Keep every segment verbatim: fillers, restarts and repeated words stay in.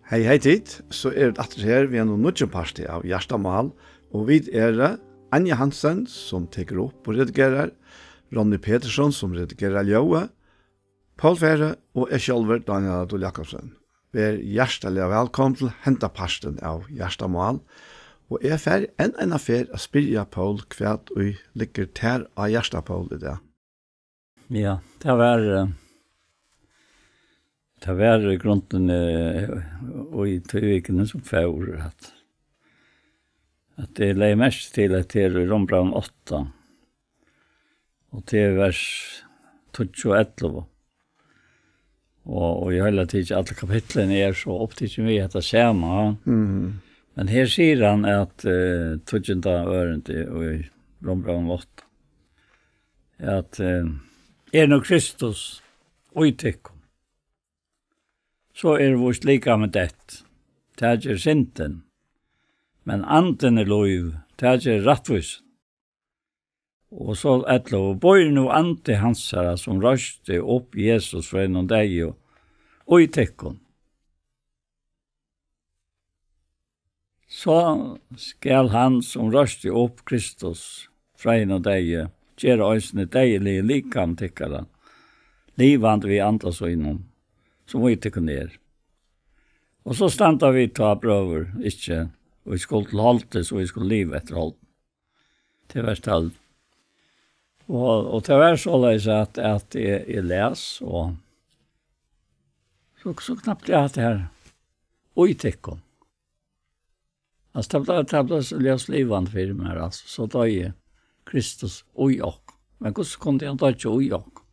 Hey, hey tit, so eru vit aftur her við einum nýggjum parti av Hjartamál, og vit eru Anja Hansen, sum tekur upp og redigerar, Ronny Petersson, sum redigerar ljóðið, Poul Færø og eg sjálvur, Dánjal Dul Jakobsen. Ver hjartaliga vælkomin til henda partin av Hjartamál, og eg fari enn eina ferð at spyrja Poul, hvat ið liggur tær á hjarta, Poul, í dag? Ja, tað var, eh, tað var í grundini, eh, í tí vikuni sum fór, at, at eg legði merki til, at her í Rómbrævinum átta, og tað er vers tíggju og ellivu. Og, og í heila tikið, allir kapitlini eru so upptikin við hetta sama, ha? Mhm. Men her sigur hann at, eh, tíggjunda ørindi í Rómbrævinum átta, at, eh, er nú Kristus í tykkum, so er víst likami deytt, tað ger syndin, men andin er lív, tað ger rættvísin. Og so ellivu, býr nú andi hansara, sum reisti upp Jesus frá hinum deyðu, í tykkum, so skal hann, sum reisti upp Kristus frá hinum deyðu, gera eisini deyðilig likam tykkara livandi við anda sínum, sum í tykkum er. Og so standa vit tá, brøður, ikki, og vit skulu til holdis, og vit skulu liva eftir holdinum. Til vers tólv. Og, og tað var soleiðis, at, at eg, eg les, og so, so knappliga at tað her, í tykkum. Altso, tað bleiv, tað bleiv so ljós livandi fyri mær, altso, so doyði Kristus í okkum. Men hvussu kundi hann doyggja í okkum?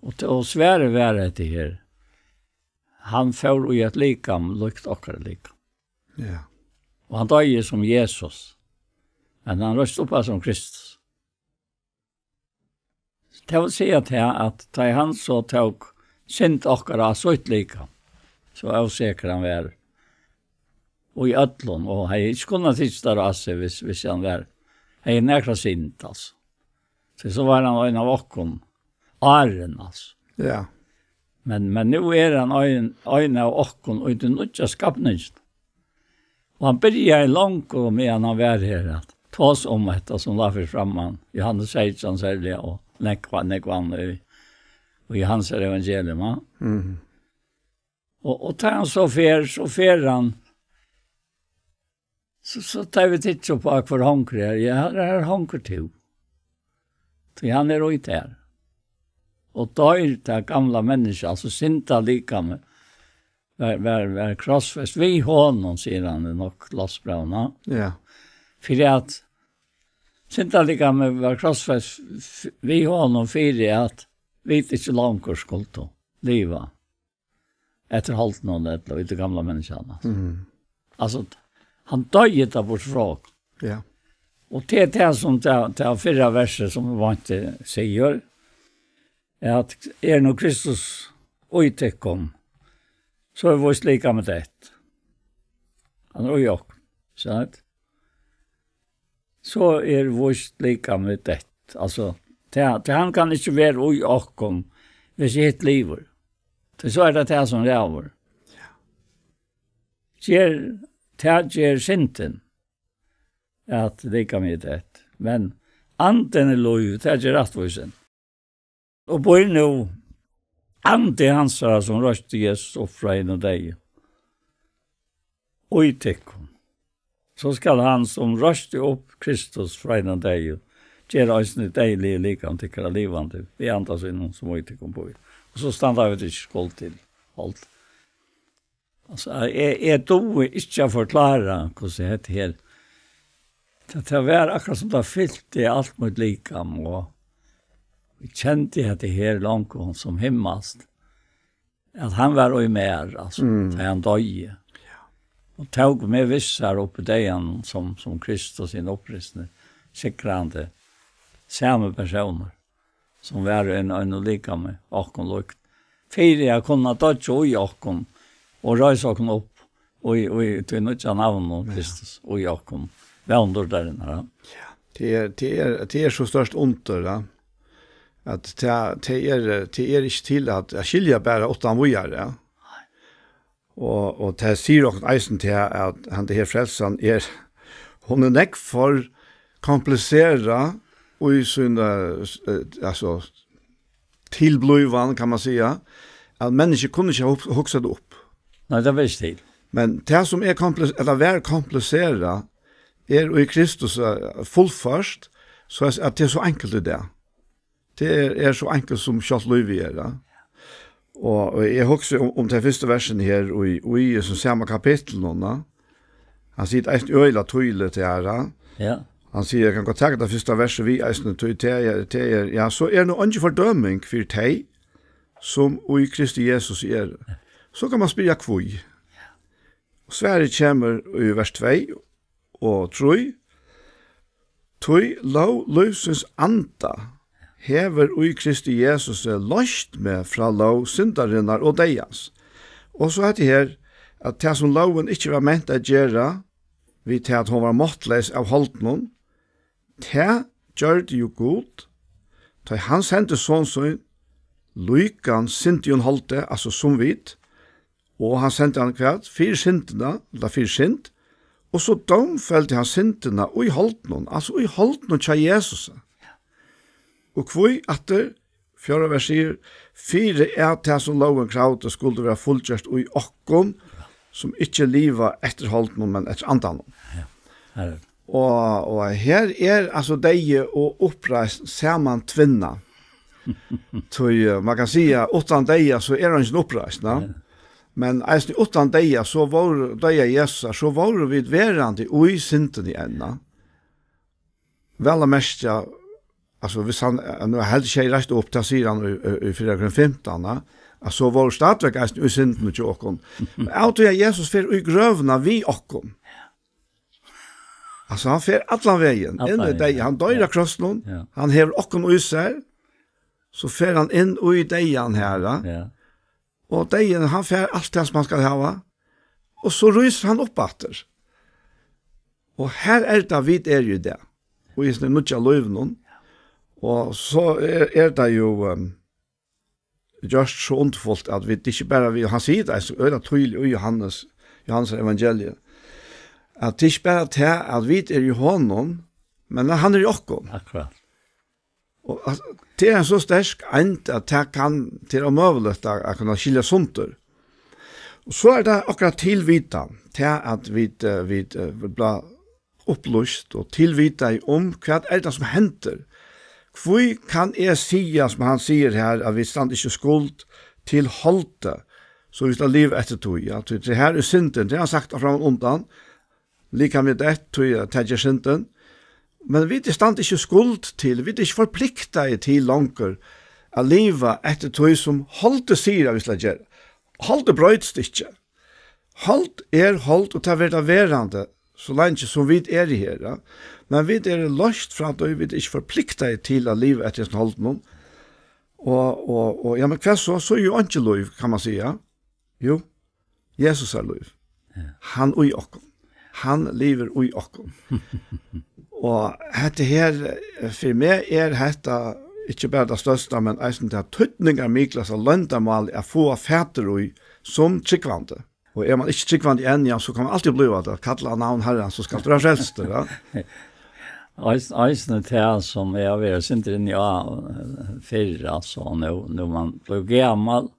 Og, t- og svarið var hetta her. Hann fór í eitt likam, líkt okkara likam. Ja. Og hann doyði sum Jesus, men hann reis upp sum Kristus. Tað vil siga tað, at tá ið hann so tók synd okkara á sítt likam, so ósekur hann var í øllum, og hevði ikki kunnað tikið tað á seg, hvis, hvis hann var, hevði nakra synd, altso. So, so var hann ein av okkum, áðrenn, altso. Ja. Men, men nú er hann ein, ein av okkum í tí nýggja skapningin. Og hann byrjaði longu, meðan hann var her, at tosa um hetta, sum lá fyri framman. Johannes seytjan serliga, og nógv, nógv annað í, í Johannes evangelium, ja. Mhm. Og, og tá hann so fer, so fer hann, so, so tá vit hyggja upp á, hvør hongur er, ja, her, her hongur tú. Tí hann er í tær. Og doyr tað gamla menniskja, altso syndalikamið, var, var, var krossfest við honum, sigur hann í Lotbrævinum. Ja. Fyri at syndalikamið var krossfest f-, við honum, fyri at vit ikki longur skuldu liva eftir holdinum ella í tí gamla menniskjanum. Mhm. Altso, hann doyði tað burtur frá okkum. Ja. Og tað er tað, sum tað, tað fyrra versið, sum vit vóndu, sigur, at er nú Kristus í tykkum, so er víst likamið deytt. Hann er í okkum, sant? So er víst likamið deytt. Altso, tað, tað, hann kann ikki vera í okkum, hvis hitt livir. Tí so er tað tað, sum ræður. Ger, tað ger syndin, at likamið er deytt. Men andin er lív, tað ger rættvísin. Og býr nú andi hansara, sum reisti Jesus upp frá hinum deyðu, í tykkum, so skal hann, sum reisti upp Kristus frá hinum deyðu, gera eisini deyðilig likam tykkara livandi við anda sínum, sum í tykkum býr. Og so standa vit ikki skuld til hold. Altso, eg, eg dugi ikki at forklára, hvussu hetta her, tað, tað var akkurát sum tað fylti alt mítt likam, og eg kendi hetta her longu sum himmalskt, at hann var í mær, altso, mm, tá hann doyði. Ja. Og tók meg við sær upp í deyðanum sum, sum Kristus, hin uppreisni, sigrandi, sami persónur, sum var ein, ein og likami okkum líkt, fyri at kunna doyggja í okkum og reisa okkum upp í, í tí nýggja navninum, ja, Kristus í okkum, vónbyrgdarins, ja. Ja, tað er, tað er, tað er so stórt undur, ja, at tað, tað er, tað er ikki til at, at skilja bara uttan víðari, ja. Nei. Og, og tað sigur okkum eisini til at hann, tað her frelsan er, hon er nógv for kompliserað í sín, eh, s-, eh, altso, tilblívan, kann man siga, at menniskju kunnu ikki hug-, hugsa tað upp. Nei, tað var ikki til. Men tað sum er komplis-, ella var kompliserað, er í Kristus, eh, fullført, so at, at tað er so enkelt í dag. Tað er, er so enkelt sum sjálvt lívið er, ja. Og, og eg hugsi um, um tey fyrstu versini her í, í hesum sama kapitlinum, ja. Hann sigur eisini øgiliga týðiligt her, ja. Ja. Hann sigur, eg kann gott taka tað fyrsta versið við eisini, tí tað er, tað er, ja, so er nú eingin fordøming fyri tey, sum í Kristi Jesus er. So kann man spyrja, hví? Og svarið kemur í vers tvey og trý, tí lóg lívsins anda hevur í Kristi Jesusi loyst meg frá lóg syndarinnar og deyðans. Og so hetta her, at tað sum lógin ikki var ment at gera, við tað at hon var máttleys av holdinum, tað gjørdi jú Gud, tá hann sendi son sín, líkan syndigum holdi, altso sum vit, og hann sendi hann hvat? Fyri syndina, ella fyri synd, og so dómfeldi hann syndina í holdinum, altso í holdinum hjá Jesusi. Og hví aftur, fjórða vers sigur, fyri at tað sum lógin kravdi skuldi vera fullgjørt í okkum, sum ikki liva eftir holdinum, men eftir andanum. Ja, her er. Og, og her er altso deyði og uppreisn saman tvinna. Tí, eh, man kann siga, uttan deyða, so er hann ikki uppreisn, ja. Ja. Men eisini uttan deyða, so vóru, deyða Jesus, so vóru vit verandi í syndini enn, ja. Væl at merkja, altso, hvis hann, eh, nú heldur ikki reist upp, tað sigur hann í, í, í fyrra Korint fimtan, ja, at so vóru stadigvæk eisini í syndini hjá okkum. Men av tí at Jesus fer í grøvina við okkum, Altso, hann fer allan vegin, inn í deyðan. Allan vegin, ja. Hann doyr á krossinum, ja, hann hevur okkum í sær, so fer hann inn í deyðan her, ja. Ja. Og deyðin, hann fær alt tað sum hann skal hava, og so rísur hann upp aftur. Og her er tað, vit eru í dag. Og í hesum nýggja lívinum. Og so er, er tað jú, ehm, gjørt so undurfult, at vit ikki bara við, hann sigur tað so øgiliga týðiliga í Jóhannes, Jóhannes evangeliet, at tað er ikki bara tað, at vit eru í honum, men at hann er í okkum. Akkurát. Og at, tað er ein so sterk eind, at tað kann, tað er ómøguligt at, at kunna skilja sundur. Og so er tað akkurát tilvitað, tað at vit, eh, vit, eh, vit blíva upplýst og tilvitaði um, hvat er tað sum hendir? Hví kann eg siga, sum hann sigur her, at vit standa ikki í skuld til holdið, so vit skulu liva eftir tí, ja? Tí tað her er syndin, tað er hann sagt fram undan, likamið deytt, tí at tað ger syndin. Men vit standa ikki í skuld til, vit eru ikki forpliktaði til longur at liva eftir tí sum holdið sigur at vit skulu gera. Holdið broytist ikki. Hold er hold, og tað verður tað verandi, so leingi sum vit eru her, ja. Men vit eru loyst frá tí, vit eru ikki forpliktaði til at liva eftir hesum holdinum. Og, og, og, ja, men hvat so? So er jú einki lív, kann man siga. Jú, Jesus er lív. Ja. Hann í okkum. Hann livir í okkum. Og hetta her, eh, fyri meg er hetta ikki bara tað størsta, men eisini tað týdningarmiklasta loyndarmálið at fáa fatur í sum trúgvandi. Og er man ikki trúgvandi enn, ja, so kann man altíð blíva tað. Kalla á navn Harrans, so skalt tú vera frelstur, ja. Eis-, eisini tað sum eg havi verið sindur inni á, eh, fyrr, altso, nú, nú man blívur gamal,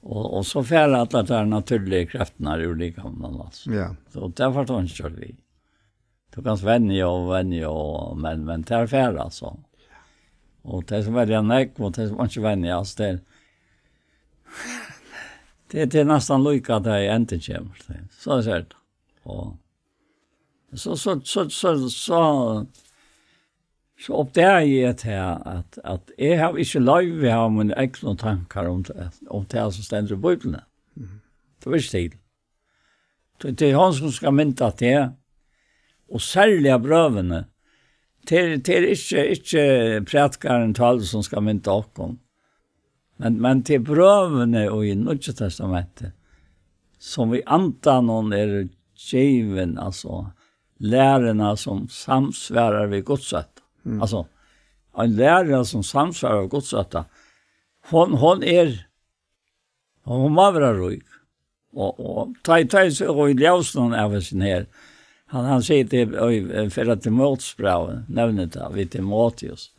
og, og so fara allar tær natúrligu kreftirnar úr likamnum, altso. Ja. So tað fært tú ikki gjørt við. Tú kanst venja og venja, og, men, men tær fara, altso. Og tey sum velja nógv, og tey sum ikki venja, altso, tað er, tað, tað er næstan líka, at tað endurkemur, tað. So er tað. Og so, so, so, so, so, so uppdagi eg tað, at, at eg havi ikki loyvi at hava mínar egnu tankar um tað, um tað sum stendur í Bíbliuni. Mhm. Tað ber ikki til. Tað, tað er hann sum skal mynda teg, og serliga brøvini. Tað er, tað er ikki, ikki prædikarin tólv sum skal mynda okkum. Men, men tað er brøvini í Nýggja Testamenti, sum við andanum eru givin, altso, læruna sum samsvarar við Guds ótta. Mm. Altso, ein læra sum samsvarar við Guds ótta, hon, hon er, hon má vera rík. Og, og ta, ta, og í ljósinum av hesum her, hann, hann sigur til, og, eh, fyrra Timoteusbrævi, nevnir tað, við Timoteus.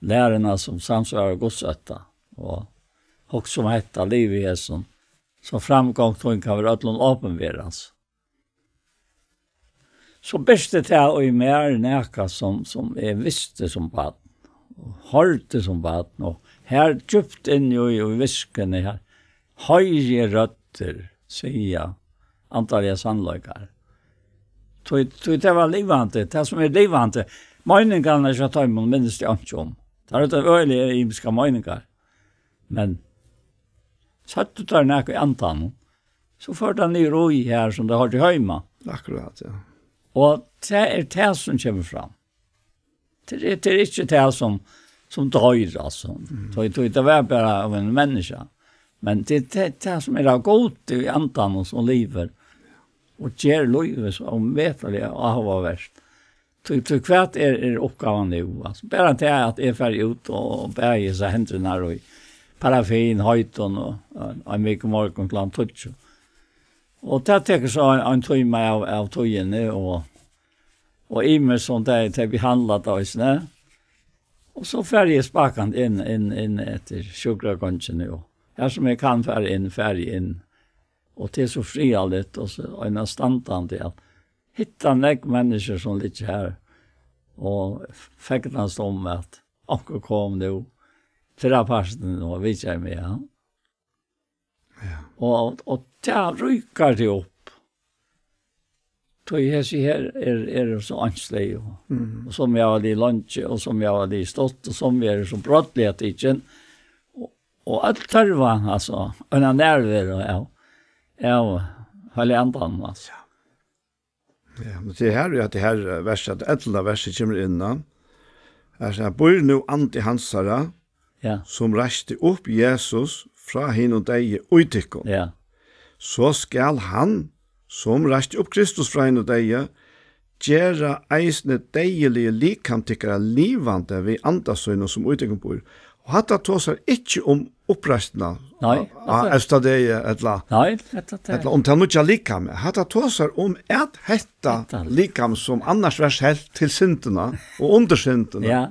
Læruna sum samsvarar Guds ótta, og hugsa um hetta, liva í hesum, so framgongd tín kann vera øllum opinberans. So birti tað í mær nakað sum, sum eg visti sum barn, og hoyrdi sum barn, og her djúpt inni í, í virkuni her, hoyri eg røddir siga andaligar sannleikar. Tí, tí tað var livandi, tað sum er livandi, meiningarnar hjá teimum minnist eg einki um. Tað eru tað øgiliga ymiskar meiningar. Men søgdu teir nakað í andanum, so fór tað niður í her, sum tað hoyrdi heima. Akkurát, ja. Og tað er tað, sum kemur fram. Tað er, tað er ikki tað, sum, sum doyr, altso. Mm. Tí, tí, tað var bara av ein menniskja. Men tað er tað, tað, sum er av Gudi í andanum, sum livir og ger lívið so ómetaliga áhugavert. Tí, tí hvat er, er uppgávan nú? Altso, bara tað, at eg fari út og, og baði hesar hendurnar í paraffin, heitum og, og ein vikumorgun klokkan tíggju. Og tað tekur so ein, ein tíma av, av tíðini, og, og ymiskt sum tey, tey behandla tað eisini. Og so fari eg spakandi inn, inn, inn eftir sjúkragongini, og har sum eg kann fara inn, fari eg inn. Og tað er so friðarligt og so einastandandi at hitta nógv menniskju sum liggja her og fegnast um, at onkur kom nú fyrrapartin og vitjaði meg, ja. Ja. Og, og tað ríkar teg upp. Tí hesi her er, er so einslig, og, mm, og sum eg havi livað leingi, og sum eg havi livað stutt, og sum eg eri so brádliga tikin. Og, og øll tørva, altso, eina nærveru av, av Heilaga Andanum, altso. Ja, men tað er her, at tað her, eh, versið, at ellivta versið kemur inn, ja. Her sigur hann: "Býr nú andi hansara, ja, sum reisti upp Jesus frá hinum deyðu í tykkum. Ja. So skal hann, sum reisti upp Kristus frá hinum deyðu, gera eisini deyðilig likam tykkara livandi við anda sínum, sum í tykkum býr." Og hatta tosar ikki um uppreisnina. Nei, á, á, akkurát. Evsta degi, ella, nei, hetta, tað ella um tað nýggja likamið. Hatta tosar um at hetta, hetta likam, sum annars var selt til syndina og undir syndina, ja,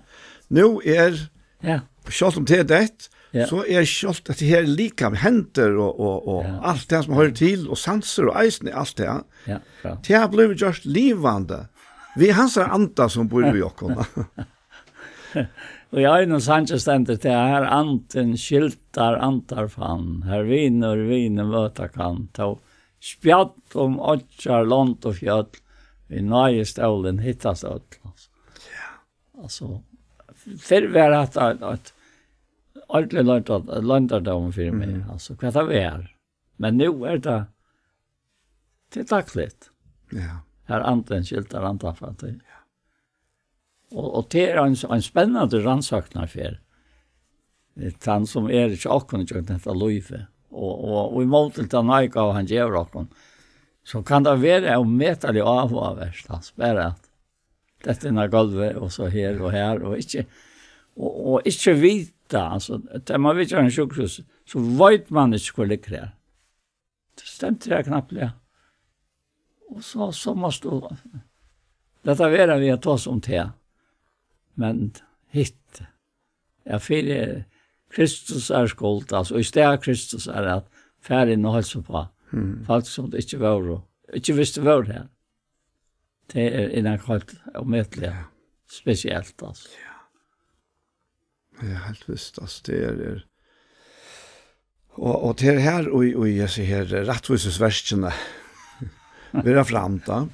nú er, ja, sjálvt um tað er deytt, ja, so er sjálvt at tað her likam, hendur og, og, og, ja, alt tað sum hoyrir til, og sansir og eisini alt tað, ja, ja, tað har blívur gjørt livandi við hansara anda, sum býr í okkum. Og í einum sangi stendur tað: "Har andin skyldar andar fann, har vinur vini møta kann, tó spjall um oyggjar, lond og fjøll, við náðistólin hittast øll." Ja. Altso, fyrr var hatta eitt, eitt ordentligt loyndar-, loyndardómur fyri meg, mhm, altso, hvat tað var. Men nú er tað, tað er dagligt. Ja. Har andin skyldar andan fann, tað. Ja. Og, og tað er ein, ein spennandi rannsóknarferð. Eh, tann sum er hjá okkum gjøgnum hetta lívið. Og, og, og í móti til ta náðgávu hann gevur okkum, so kann tað vera ómetaliga áhugavert, altso, bara at detta inn á gólvið, og so her og her, og ikki, og, og ikki vita, altso, tá man vitjar ein sjúkrahús, so veit man ikki, hvat liggur har. Tað stendur har knappliga. Og so, so mást tú lata vera við at tosa um tað. Men hitt, ja, fyri Kristusar skuld, altso, í stað Kristusar, at fara inn og heilsa uppá, mhm, fólk sum ikki vóru, ikki vistu vóru har. Tað er, er nakað heilt ómetaliga, ja, spesielt, altso. Ja. Ja, heilt vist, altso, tað er, er, og, og tað er her, og, og eg sigi her, rættvísisverkini verða framd, tá.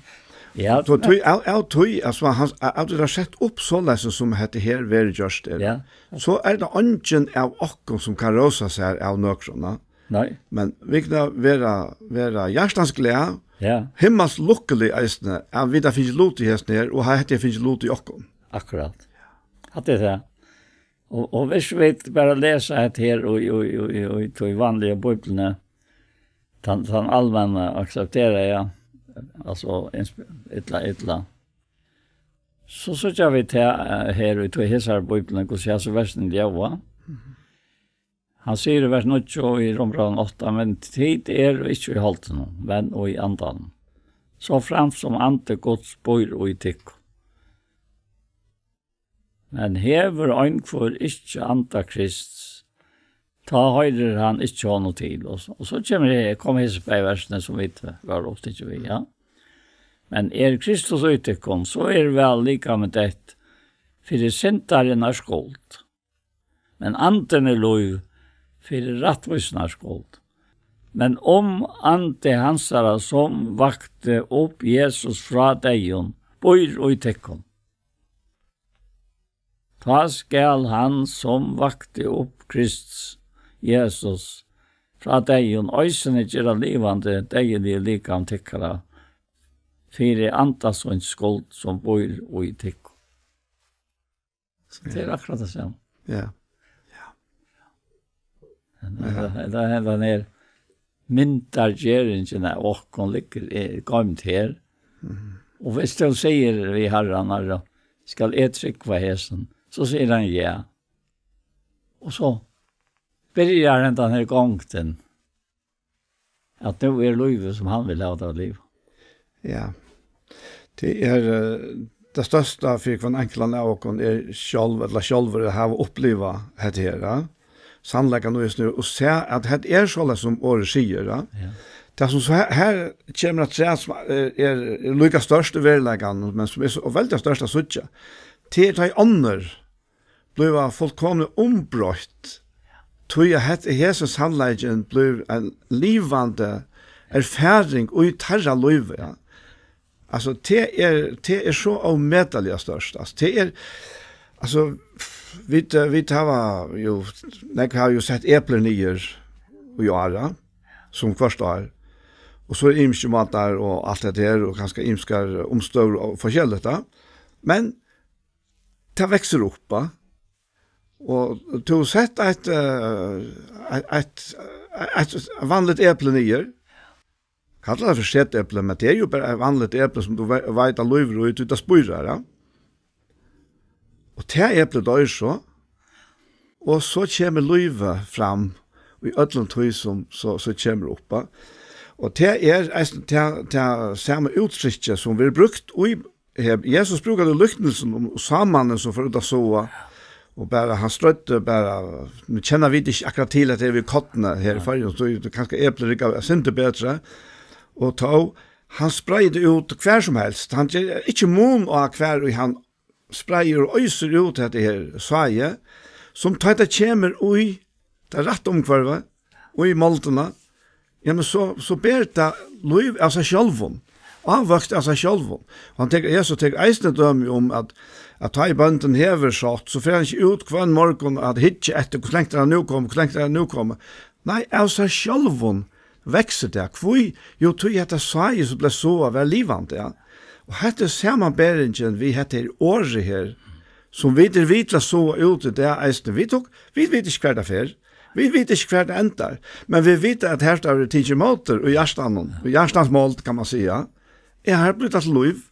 Ja, so, tí, av, av tí, altso, hann, av, av tí tað er sett upp soleiðis sum hetta her verður gjørt, er, ja, so er tað eingin av okkum sum kann rósa sær av nøkrum, tá. Nei. Men vit kunnu vera, vera hjartans glað, ja, himmals lukkulig eisini, at vit hava fingið lut í hesum her, og hava hetta fingið lut í okkum. Akkurát. Hatta er tað. Og, og hvis vit bara lesa hetta her í, í, í, í, í tí vanliga Bíbliuni, tann, tann almenna aksepteraða, ja, altso, insp-, illa, illa, so síggja vit tað, eh, her í tí hesar Bíbliuni, hvussu hasi versini ljóða. Mhm. Hann sigur í vers níggju í Rómbrævinum átta: "Men tit eru ikki í holdinum, men í andanum, so framt sum andi Guds býr í tykkum." Men hevur einhvør ikki anda Krists, tá hoyrir hann ikki honum til. Og so, og so kemur her, kom hesi bæði versini, sum vit vóru upptikin við, ja. Men er Kristus í tykkum, so er væl likami deytt fyri syndarinnar skuld, men andin er lív fyri rættvísinnar skuld. Men um andi hansara, sum vakti upp Jesus frá deyðum, býr í tykkum, tá skal hann, sum vakti upp Krists Jesus frá deyðum, eisini gera livandi deyðilig likam tykkara fyri anda síns skuld, sum býr í tykkum. So tað er akkurát tað sama. Ja. Henda, henda, henda her myndargeringin av okkum liggur, er goymd her. Mhm. Og hvis tú sigur við Harran, Harra, skal eg trúgva hesum? So sigur hann ja. Og so byrjar hendan her gongdin, at nú er lívið, sum hann vil hava tað at liva. Ja. Tað er, eh, tað størsta fyri hvønn einkultan av okkum er sjálv, ella sjálvur at hava upplivað hetta her, ja. Sannleikan í hesum, og sæð at hetta er soleiðis sum orðið sigur, ja. Ja. Tað sum so her, her kemur afturat, sum er, er, er líka stórt í veruleikanum, men sum er so veldiga stórt at síggja, tað er tá ið onnur blíva fullkomiliga umbroytt, tí at hetta, hesin sannleikin blívur ein livandi erfaring í teirra lívi, ja. Altso, tað er, tað er so ómetaliga stórt. Altso, tað er, altso, vit, eh, vit hava jú, nógv hava jú sett eplir niður í ár, ja, sum hvørt ár. Og so er ymskir mátar og alt hetta her, og kanska ymskar umstøður og forskelligt, ja. Men tað veksur upp, va? Og tú sett eitt, eh, eitt, eitt, eitt vanligt epli niður, kalla tað fyri setepli, men tað er jú bara eitt vanligt epli sum tú ve-, veit at lívir í, tí tað spírar, ja. Og tað eplið doyr so, og so kemur lívið fram í øllum tí sum so, so kemur upp, va? Og tað er eisini tað, tað sama úttrykki sum verður brúkt í her, Jesus brúkar tað líknilsin um sámannin sum fór út at sáa, og bara, hann stroyddi bara, nú kenna vit ikki akkurát til at tað er við kornini her í Føroyum, so er tað kanska eplið riggar eitt sindur betri, og tó, hann spreiðir út hvar sum helst, hann ger ikki mun á hvar ið hann spreiðir og øsir út hetta her sáið, sum tá tað kemur í tað rætta umhvørvið, í moldina, ja, men so, so ber tað lív av sær sjálvum, ávøkst av sær sjálvum. Og hann tekur, Jesus tekur eisini dømi um, at, at tá ið bóndin hevur sátt, so fer hann ikki út hvønn morgun at hyggja eftir, hvussu langt er hann nú komin, hvussu langt er hann nú komin. Nei, av sær sjálvum veksur tað. Hví? Jú, tí hetta sáið, sum bleiv sáað, var livandi, ja. Og hetta er samanberingin við hetta her orðið her, sum vit eru við til at sáa út í dag eisini. Vit tók, vit vita ikki, hvar tað fer. Vit vita ikki, hvar tað endar. Men vit vita, at her skal verða tikið ímóti í hjartanum, í hjartans mold, kann man siga. Ja, her blívur tað til lív.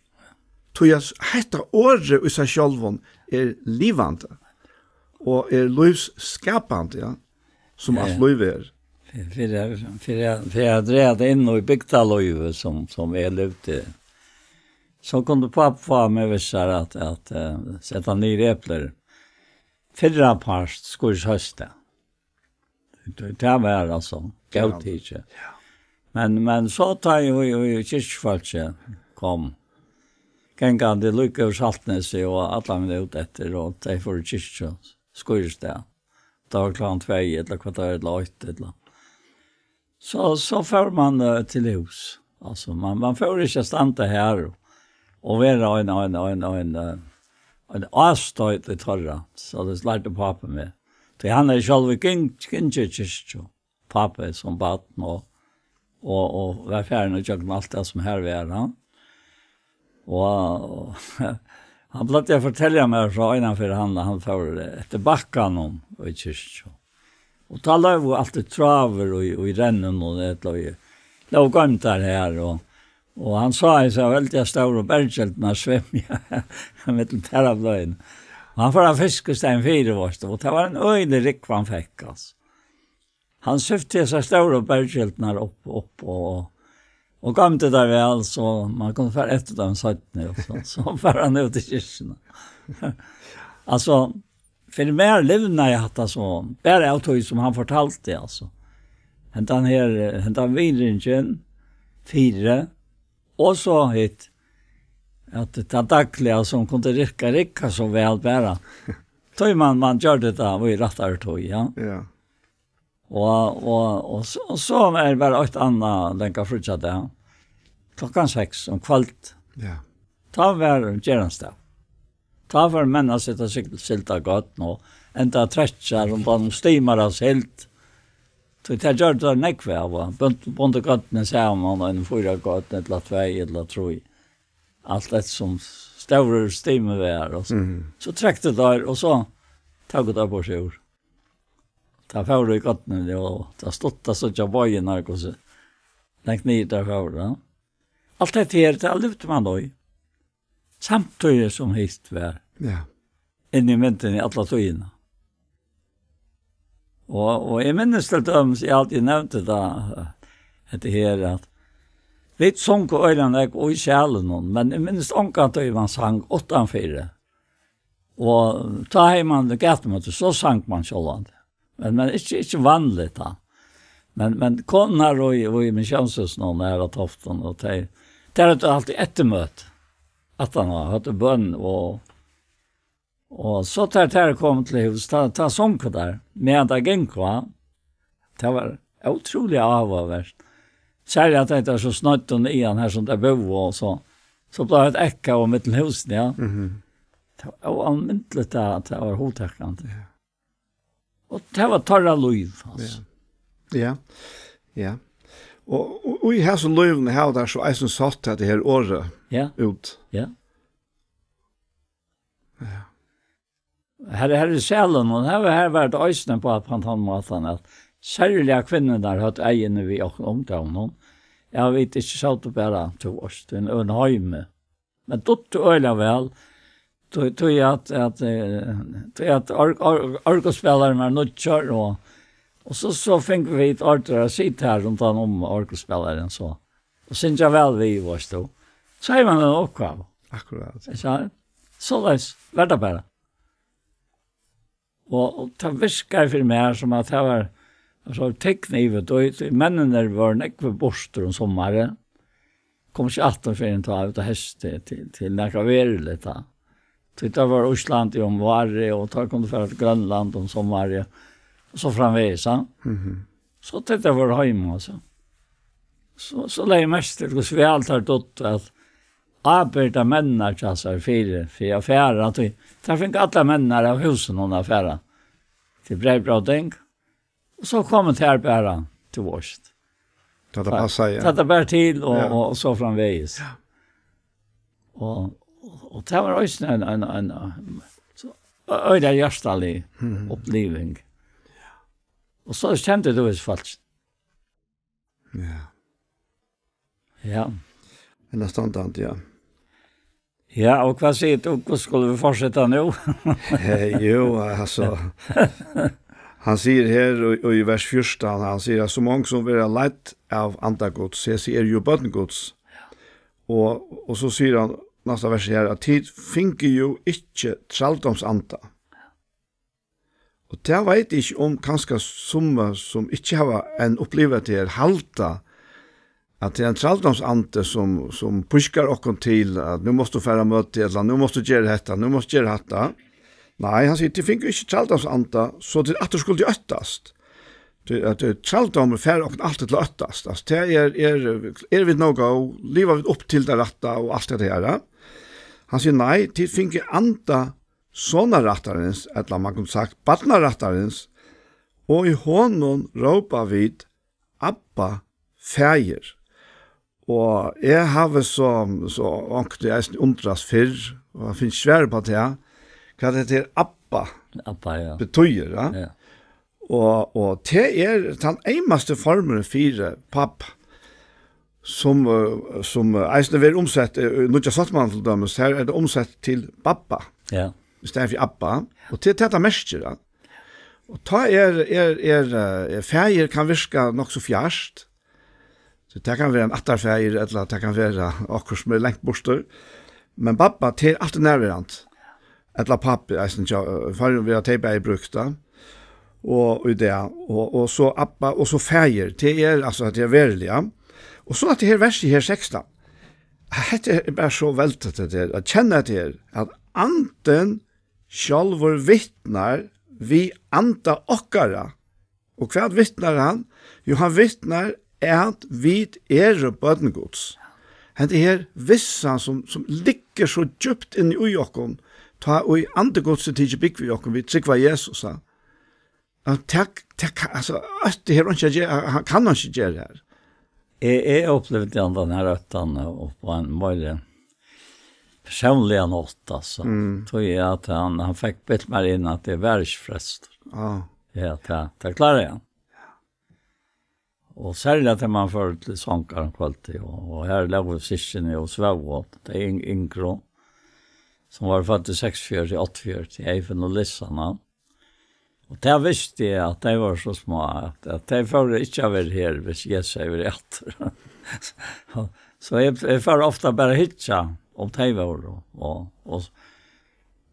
Tí at hetta orðið í sær sjálvum er livandi og er lívsskapandi, ja, sum Ja, alt ja. lív er. Fyri, fyri, fyri, fyri at draga tað inn í bygdarlívið, sum, sum eg livdi, so kundi pápi fáa meg við sær at, at, eh, seta niður eplir fyrrapart skírsheysti. Tað, tað var altso Ja. góðtikið. Ja. Men, men so tá ið, ið, ið kirkjufólkið kom, gangandi líka úr Saltnesi og allan vegin út eftir, og tey fóru í kirkju, skírstað. Tað var klokkan tvey, ella hvat tað var, ella eitt, ella. So, so fór man, eh, til hús. Altso, man, man fór ikki at standa har og, og vera ein, ein, ein, ein, eh, ein ástoyt í teirra. So tað lærdi pápi meg. Tí hann er sjálvur gin-, gingin í kirkju, pápi, sum barn, og, og, og var farin ígjøgnum alt tað sum har var, ha. Og hann plagdi at fortelja mær frá einaferð, hann, hann fór eftir bakkanum í kirkju. Og tá lógu altíð tráður í, í renninum, ella í, lógu goymdar har, og, og hann sá hesa veldiga stóru bergkelduna svimja millum tær á bløðini. Og hann fór at fiska í staðin fyri, veitst tú, og tað var ein øgilig rúgva hann fekk, altso. Hann syfti hesar stóru bergkildurnar upp, upp og, og goymdi tær væl, so man kundi fara eftir teimum seinni, og so, so fór hann út í kirkjuna. Altso, fyri mær livnaði hatta so, bara av tí sum hann fortaldi, altso. Hendan her, hendan virðingin fyri, og so hitt, at tað dagliga sum kundi rigga, rigga so væl bara. Tí man, man gjørdi tað í rættari tíð, ja. Ja. Og, og, og, so, og so er bara eitt annað langa fríggjadag. Klokkan seks um kvøld. Ja. Tá var gerandisdag. Tá fóru menn at seta sig, silda gott og enda trekkja rundan um stimar av sild. So tað gjørdu teir nógv av, og bund-, bundu gørnini saman, og ein fýra gørn, ella tvey, ella trý. Alt eftir sum stórur stimur var, og so, Mhm. so trektu teir, og so tóku teir burtur úr. Tá fóru í gørnini, og tá stutt at síggja bøgirnar, hvussu langt niður teir fóru, ja. Alt hetta her, tað livdi man í. Samtíðis sum hitt var Ja. inni í myndini alla tíðina. Og, og eg minnist til dømis, eg altíð nevndi tað, hetta her, at vit sungu øgiliga nógv í salinum, men eg minnist ongantíð, man sang uttanfyri. Og tá hevði man gætumøti, so sang man sjálvandi. Men, men ikki, ikki vanligt tá. Men, men konurnar og, og í missiónshúsinum her á Toftum, og tey, tær høvdu altíð eftirmøti. At hann hevði bøn og, og so tá tær komu til hús, tá, tá sungu tær, meðan tær gingu, va? Tað var ótrúliga áhugavert. Serliga at tey so snøddu niðan her sum tey búðu, og so, so bleiv eitt ekko í millum húsini, ja. Mhm. Tað var óalmindeligt, tað, tað var hugtakandi. Ja. Og tað var teirra lív, altso. Ja. Ja. Ja. Og, og, og í hesum lívum hava teir so eisini sett hetta her orðið Ja. út. Ja. Ja. Her, her í salinum, og her, her var tað eisini á, á tann mátan, at serliga kvinnurnar høvdu eyguni við okkum ungdómunum. Ja, vit ikki sótu bara, tú veitst, í einum øðrum heimi. Men dugdu øgiliga væl. Tí, tí at, at, eh, tí at org-, org-, orgulspælarin var nýggjur, og, og so, so fingu vit order at sita her rundan um orgulspælarin, so. Og syngja væl við, veitst tú. So hevði man eina uppgávu. Akkurát. Eg sá, soleiðis var tað bara. Og, og tað virkaði fyri mær sum at tað var, altso, teikn yvir, tí, tí menninir vóru nógv burtur um summarið. Komu ikki aftur fyrr enn tá út á heystið til, til nakað veruligt tá. Tí tað var Ísland um várið, og tá kundu fara til Grønland um summarið, og so framvegis, ja. Mhm. So tey vóru heima, altso. So, so legði eg merki til, hvussu væl tær dugdu at ábyrgda menninar hjá sær fyri, fyri at fara, tí tær fingu allar menninar av húsinum at fara til breyðbróting, og so komu tær bara, tú veitst. Tá tað passaði, ja. Tá tað bar til, og, Ja. og, og so framvegis. Ja. Og, og, og tað var eisini ein, ein, ein, ein, so, øgiliga hjartalig Mhm. uppliving. Og so kendi tú hesa fólk. Ja. Ja. Enn standandi, ja. Ja, og hvat sigur tú? Hvussu skulu vit fortseta nú? Eh, jú, altso, hann sigur her í, í vers fjúrtan, hann sigur, at so mong sum verða leidd av anda Guds, hesi eru jú børn Guds. Og, og so sigur hann næsta vers her, at tit fingu jú ikki trældómsanda. Og tað veit eg ikki um kanska summi sum ikki hava enn upplivað tað her, halda, at tað er ein trældómsandi sum, sum pískar okkum til, at nú mást tú fara á møti, ella nú mást tú gera hetta, nú mást tú gera hatta. Nei, hann sigur, tit fingu ikki trældómsanda, so tit aftur skuldu óttast. Tí at, eh, trældómur fær okkum altíð til at óttast. Altso, tað er, er, eru vit nóg góð, liva vit upp til tað rætta og alt tað har, ja? Hann sigur, nei, tit fingu anda sonarrættarins, ella man kundi sagt barnarættarins, og í honum rópa vit, Abba, Faðir. Og eg havi so, so onkuntíð eisini undrast fyrr, og eg finni ikki svar upp á tað, hvat hetta her Abba Abba, ja. betýðir, ja? Ja. Og, og tað er tann eymasti formurin fyri pápa, sum, eh, sum, eh, eisini verður umsett, eh, í Nýggja Sáttmálanum til dømis, her er tað umsett til babba, Ja. í staðin fyri abba. Og tað er tað, tað merkir, ja. Og tá er, er, er, eh, faðir kann virka nokk so fjart. So tað kann vera ein ættarfaðir, ella tað kann vera okkurt sum er langt burtur. Men babba, tað er altíð nærverandi. Ella pápi, eisini, tja, eh, før við at tey bæði brúkta. Og, og í dag, og, og so abba, og so faðir. Tað er, altso, tað er veruliga. Og so at tað her versið her sekstan. Hetta er bara so veldigt, tað er, at kenna tað er, at andin sjálvur vitnar við anda okkara. Og hvat vitnar hann? Jú, hann vitnar at vit eru børn Guds. Hetta her vissan sum, sum liggur so djúpt inni í okkum, tá ið andi Guds er tikið búgv í okkum, vit trúgva Jesus, ha? At tak, tak, altso, alt tað her, hann ikki ger, hann kann hann ikki gera her. Eg, eg upplivdi hann, tann her óttan, og á ein meira persónligan hátt, altso. Mm. Tí at hann, hann fekk bilt mær inn at eg var ikki frelstur. Ja. Ja, tað, tað kláraði hann. Og serliga tá man fór til songar um kvøldið, og, og her lógu systkini og svóvu, tey yng-, yngru, sum vóru fødd í seksogfjøruti, áttaogfjøruti, Eyvind og Lissa, ná. Og tað visti eg, at tey vóru so smá, at, at tey fóru ikki at vera her, hvis Jesus hevði verið aftur. So eg, eg fór ofta bara at hyggja, um tey vóru, og, og,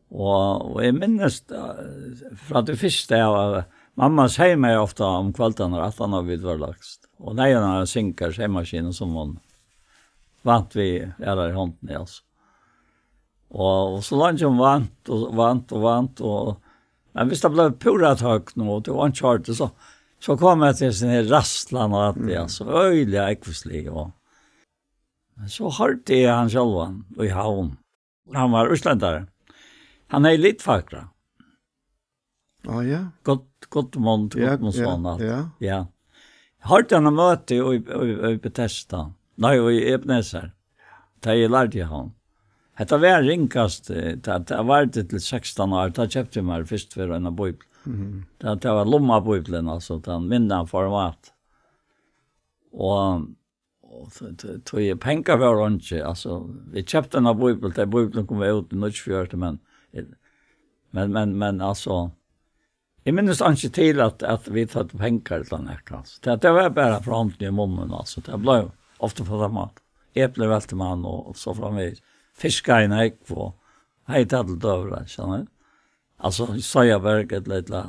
og, og eg minnist, eh, frá tí fyrsta av, at mamma seymaði ofta um kvøldarnar, aftan á vit vóru lagst. Og nei, hon hevði ein syngur, seymaskinu, sum hon vant við aðrari hondini, altso. Og, og so leingi hon vant og vant og vant, og, men hvis tað bleiv púra tøgn, og tú einki hoyrdi, so, so kom eg til sånn her ræðslan og alt tað, mm, altso, øgiliga ógvusligt, og, men so hoyrdi eg hann sjálvan í Havn. Hann var íslendari. Hann hevði litfakra. Á, ja. Gott, Gudmund, ja, Gudmundsson, ja, alt. Ja. Ja. Hoyrdi hann á møti í, í, í Betesda. Nei, í Ebenezer. Tá eg lærdi hann. Hetta var ringast, eh, tá, tá var tað til sekstan ár, tá keypti eg mær fyrst fyri eina bíbel. Mhm. Tá, tá var lummabíbelin, altso, tann minna format. Og Og t-, t-, tí pengar vóru eingi, altso, vit keyptu eina bíbel, tá bíblian kom út í níggjuogfjøruti, men, men, men, men, altso, eg minnist einki til at, at vit høvdu pengar ella nakað, altso. Tað, tað var bara frá hondini í munnin, altso. Tað bleiv ofta frá teimum at eplir velti mann og, og so framvegis. Fiskaði nógv og hevði tað til døgurða, skilur tú? Altso, soyaberg ella, ella,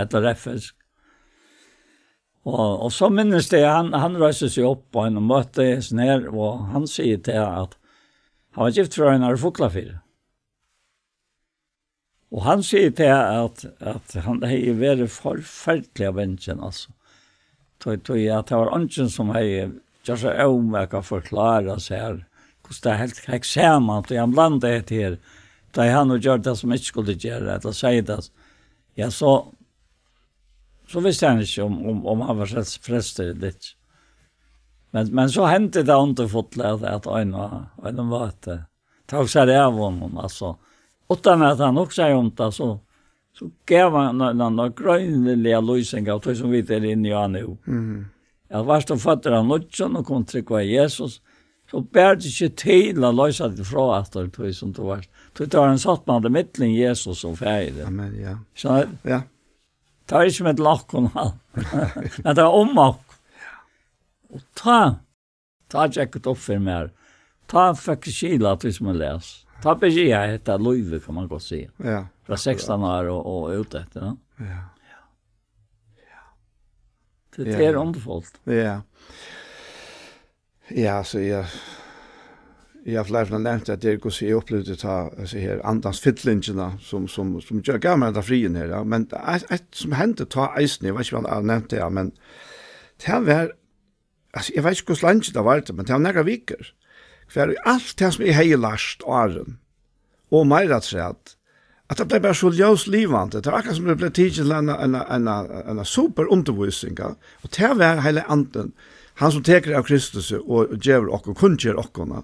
ella reyðfisk. Og, og so minnist eg, hann, hann reisti seg upp á ein og møtti hesin her, og hann sigur til at hann var giftur frá einari Fuglafirði. Og hann sigur til at, at hann hevði verið forferdiliga bangin, altso. Tí, tí at tað var eingin sum hevði gjørt seg ómak at forklára sær, hvussu tað helt, hekk saman, tí hann blandaði hetta her, tá ið hann nú gjørdi tað sum ikki skuldi gera, ella segði tað, ja, so, so visti hann ikki um, um, um hann var frels-, frelstur ella ikki. Men, men so hendi tað undurfulla at, at ein, ein møti tók sær av honum, altso. Uttan at hann hugsaði um tað, so, so gav hann eina, eina, eina greiniliga lýsing av tí sum vit eru inni á nú. Mhm. At vart tú føddur av nýggjum og kom trúgva á Jesus, so ber tað ikki til at loysa teg frá aftur, tí sum tú vart. Tí tað var ein sáttmáli millum Jesus og Faðirin. Amen, ja. So, ja. Tað var ikki millum okkum, men tað var um okkum. Og tá, tá gekk tað upp fyri mær. Tá fekk eg skil á tí sum eg las. Tá byrjaði hetta lívið, kann man gott siga. Ja. Frá sekstan ár og, og út eftir, ja. Ja. Tað, tað er undurfult. Ja. Ja, so eg, eg havi fleiri ferðir nevnt, at tað er, hvussu eg upplivdi tá, hesa her andans fyllingina, sum, sum, sum gjør, gav mær henda friðin her, ja. Men eitt, eitt sum hendi tá eisini, eg veit ikki, um eg havi nevnt tað, ja, men tað var, altso, eg veit ikki, hvussu leingi tað var, men tað var nakrar vikur. Hvar í alt tað, sum eg hevði lært áðrenn, og meira afturat, at tað bleiv bara so ljóslivandi. Tað var akkurát sum tað bleiv tikið til eina, eina, eina, eina super undirvísing, ja. Og tað var Heilagi Andin, hann sum tekur av Kristusi og, og gevur okkum, kunngerð okkum, ja.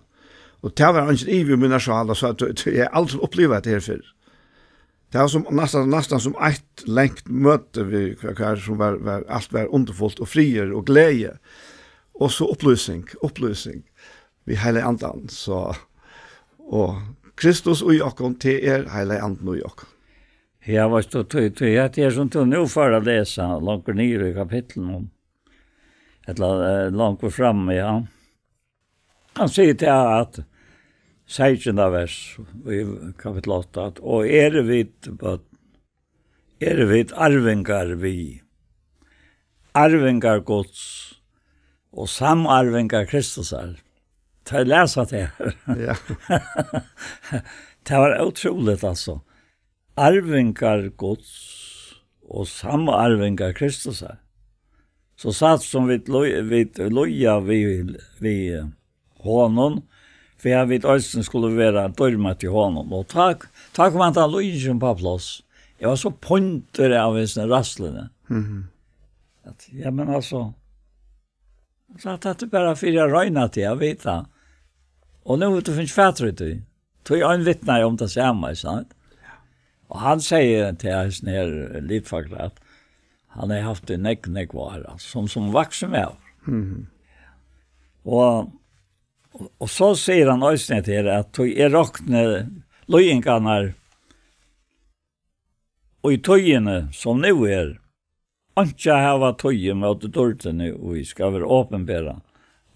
Og tað var eingin ivi í míni sál, so at, at eg havi aldrin upplivað hetta her fyrr. Tað var sum, næstan, næstan sum eitt langt møti við hvar, hvar sum var, var, alt var undurfult og friður og gleði. Og so upplýsing, upplýsing við Heilaga Andan, so, og Kristus í okkum, tað er Heilagi Andin í okkum. Ja, veitst tú, tí, tí at tað sum tú nú fert at lesa, langt niður í kapitlinum, ella, eh, langt fram, ja. Hann sigur til at, sekstanda vers í kapittul átta, at, "Og eru vit børn, eru vit arvingar við, arvingar Guds og samarvingar Kristusar." Tá eg lesi tað her. Ja. Tað var ótrúligt, altso. Arvingar Guds og samarvingar Kristusar. So satt sum vit lí-, vit líða við, við honum, fyri at vit eisini skulu vera dýrmæt í honum. Og tá, tá kom hann til líðingin upp á pláss. Eg var so píndur av hesum ræðsluni. Mhm. At, ja, men altso, so at tað er bara fyri at royna teg at vita. Og nú hevur tú fingið fatur í tí. Tí ein vitnaði um tað sama, ikki sant? Og hann segði til hesin her litfagra, at hann hevði havt tað nógv, nógv ár, altso, sum, sum vaksin maður. Mhm. Og, og, og so sigur hann eisini til, at tí eg rokni líðingarnar í tíðini, sum nú er, einki at hava tíð ímóti dýrdini, ið skal vera opinberað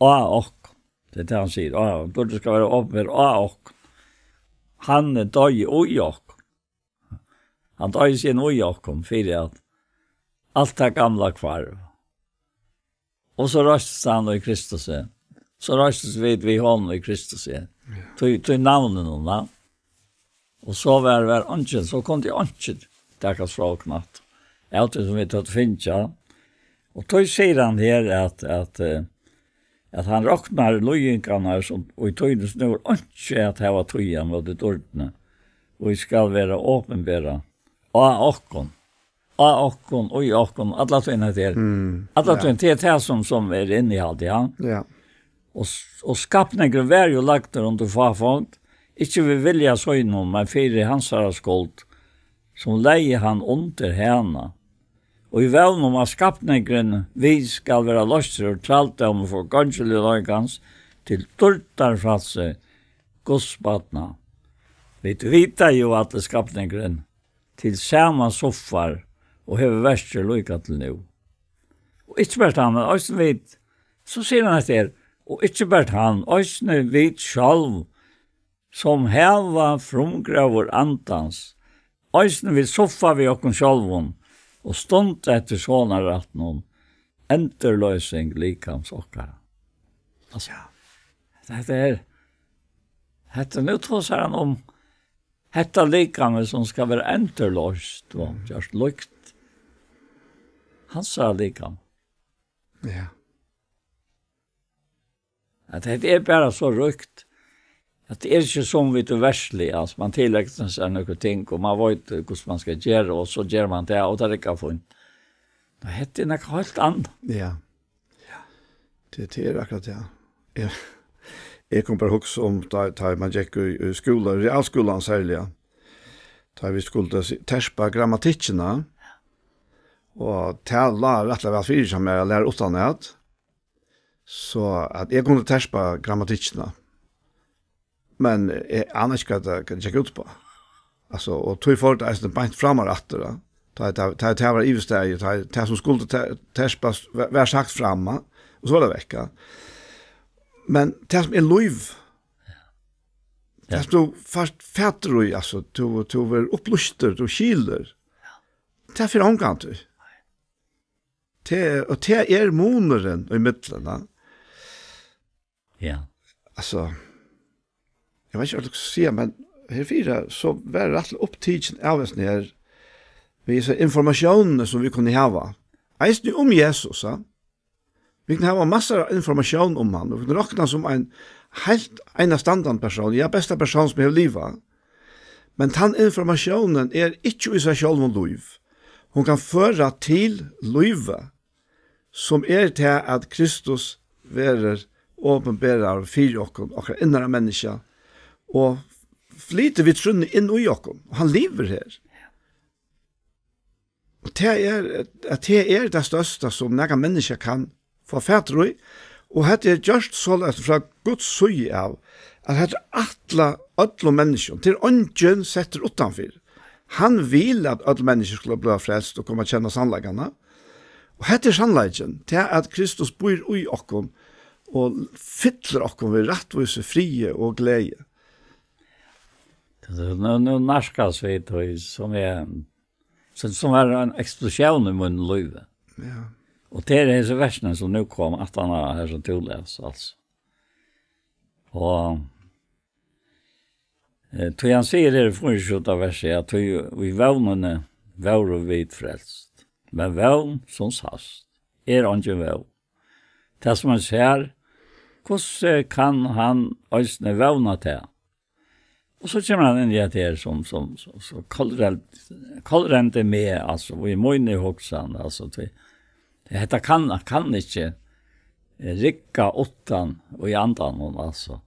á okkum. Tað er tað, hann sigur. Á, dýrdin skal vera opinberað á okkum. Hann doyði í okkum. Hann doyði sín í okkum, fyri at alt tað gamla hvarv. Og so reistist hann í Kristus. So reistust vit við honum í Kristus. Ja. Tí, tí navninum, va? Og so var, var eingin, so kundi eingin takast frá okkum aftur. Av tí sum vit høvdu fingið. Og tí sigur hann her at, at, eh, at hann roknar líðingarnar sum, og í tíðini sum nú er einki at hava tíð ímóti dýrdini, og ið skal vera opinberað á okkum. Á okkum, í okkum, alla tíðina hetta er. Mm, alla ja. Tíðina, tað er tað sum, sum er innihaldið, ja. Ja. Og s-, og skapningurin var jú lagdur undir fáfongd, ikki við vilja sínum, men fyri hansara skuld, sum legði hann undir hana. Og í vón um, at skapningurin við skal vera loystur úr trældómi forgongiligleikans til dýrdarfrælsi Guds barna. Vit vita jú, at skapningurin til sama suffar og hevur verkir líka til nú. Og ikki bert hann, men eisini vit, so sigur hann hetta her, og ikki bert hann, eisini vit sjálv, sum hava frumgróður andans, eisini vit suffa við okkum sjálvum og stunda eftir sonarættinum, endurloysing likams okkara. Altso, hetta er, hetta, nú tosar hann um hetta likamið sum skal vera endurloyst og gjørt líkt hansara likam. Ja. At hetta er bara so ríkt, at tað er ikki sum við tí verðsliga, altso, man tilegnar sær nøkur ting, og man veit, eh, hvussu man skal gera, og so ger man tað, og tað riggar fínt. Nei, hetta er nakað heilt annað. Ja. Ja. Tað, tað er akkurát tað. Ja. Eg, eg kom bara hugsa um, tá, tá man gekk í, í skúla, realskúlan serliga, tá vit skuldu si-, terpa grammatikkina, og tað lá rættiliga væl fyri hjá mær at læra uttanat. So at eg kundi terpa grammatikkina. Men eg ani ikki, hvat tað, hvat tað gekk út uppá. Altso, og tí fór tað eisini beint framar aftur, ja. Tá, tá, tá, tá var yvirstaðið, tá, tað sum skuldi te-, terpast, var, var sagt fram, ja. Og so var tað vekk, ja. Men tað sum er lív, ja, tað sum tú fært fatur í, altso, tú, tú verður upplýstur, tú skilur. Tað fer ongantíð. Tað, og tað er munurin í millum, ja. Ja. Altso, eg veit ikki, hvat eg skal siga, men herfyri, so var eg rættiliga upptikin av hesum her, við hesa informatiónini, sum vit kunnu hava. Eisini um Jesus, ja. Vit kunnu hava massar av informatión um hann, og vit kunnu rokna hann sum ein heilt einastandandi persón, ja, besta persón, sum hevur livað. Men tann informatiónin er ikki í sær sjálvum lív. Hon kann føra til lívið, sum er tað, at Kristus verður opinberaður fyri okkum, okkara innara menniskja, og flytur við trúnni inn í okkum, og hann livir her. Og tað er, at tað er tað størsta, sum nakað menniskja kann fáa fatur í, og hetta er gjørt soleiðis frá Guds síðu av, at hetta er ætlað øllum menniskjum, tað er eingin settur uttanfyri. Hann vil, at øll menniskju skulu bliva frelst og koma at kenna sannleikarnar. Og hetta er sannleikin, tað at Kristus býr í okkum og fyllir okkum við rættvísi, friði og gleði. So nú, nú nærkast vit tí, sum er, sum, sum var ein eksplosión í mínum lívi. Ja. Og tað er hesi versini, sum nú koma, at hann er her, sum tú les, altso. Og, eh, tí hann sigur her í fýraogtjúgunda versi, at tí í vónini vóru vit frelst. Men vón, sum sæst, er eingin vón. Tað, sum hann sær, hvussu kann hann eisini vóna tað? Og so kemur hann inn í hetta her sum, sum, sum, sum kollrent, kollrendi meg, altso, í míni hugsan, altso, tí, hetta kann, kann ikki, eh, rigga uttan í andanum, altso.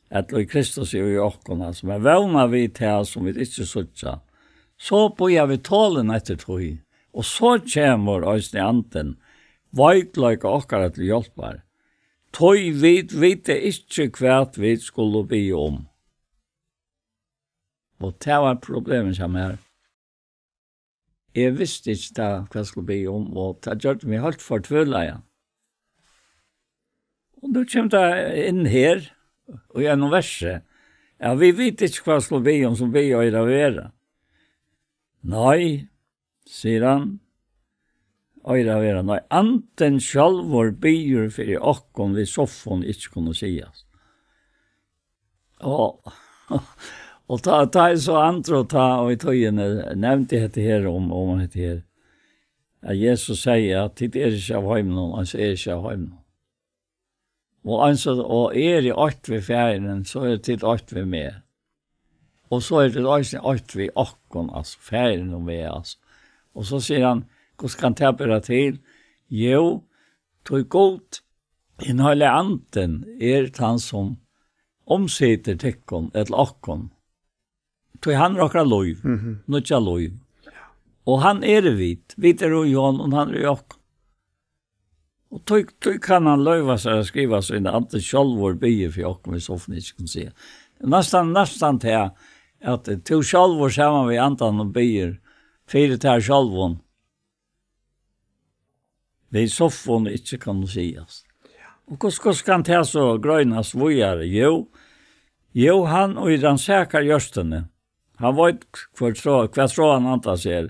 Ella í Kristus er í okkum, altso. Men vóna vit tað, sum vit ikki síggja, so bíða vit tolin eftir tí. Og so kemur eisini andin, veikleika okkara til hjálpar. Tí vit vita ikki, hvat vit skulu biðja um. Og tað var problemið hjá mær. Eg visti ikki tað, hvat eg skuldi biðja um, og tað gjørdi meg heilt fortvivlaðan. Og nú kemur tað inn her, í einum versi. Ja, vit vita ikki, hvat vit skulu biðja um, sum biðja eiga at vera. Nei, sigur hann, eiga at vera. Nei, andin sjálvur biður fyri okkum við suffum, ið ikki kunnu sigast. Og, og tá, tá eg so andro tá og í tíðini nevndi hetta her um, um hetta her, at Jesus segði at tit eru ikki av heiminum, eins eri eg ikki av heiminum. Og eins og, og eg eri eitt við Faðirin, so eru tit eitt við meg. Og so eru tit eisini eitt við okkum, altso Faðirin og meg, altso. Og so sigur hann, hvussu kann tað bera til? Jú, tí Gud, hin heilagi andin, er tann, sum umsitur tykkum, ella okkum. Tí hann er okkara lív, Mhm. nýggja lív. Og hann er í vit, vit eru í honum, hann er í okkum. Og tí, tí kann hann loyva sær at skriva sín andi sjálvur biður fyri okkum, vit so ikki kunnu siga. Næstan, næstan til at tú sjálvur saman við andanum biður fyri tær sjálvum. Við suffum ikki kunnu sigast. Og hvussu, hvussu kann tað so greinast víðari? Jú, jú, hann ið rannsakar hjørtuni, hann veit hvør trá-, hvat tráan andans er.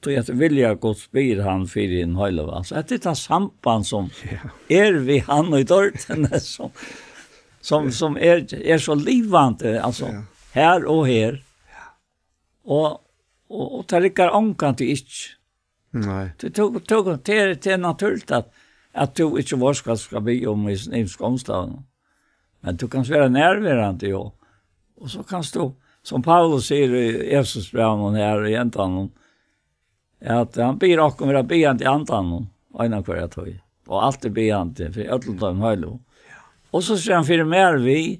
Tí at vilja Guds biður hann fyri hin heilaga. Altso, hetta er tað samband sum Ja. er við hann í dýrdini, sum, sum, sum er, er so livandi, altso, Ja. her og her. Og, og, og tað riggar ongantíð ikki. Nei. Tað, tað, tað, tað er, tað er natúrligt at, at tú ikki veitst hvat tú skalt biðja um í ymiskum umstøðum. Men tú kanst vera nærverandi, og, og so kanst tú, sum Paulus sigur í Efesusbrævinum her í endanum, at hann biður okkum vera biðjandi í andanum, eina hvørja tíð. Og altíð biðjandi fyri øllum teimum heilagu. Og so sigur hann, fyri mær við,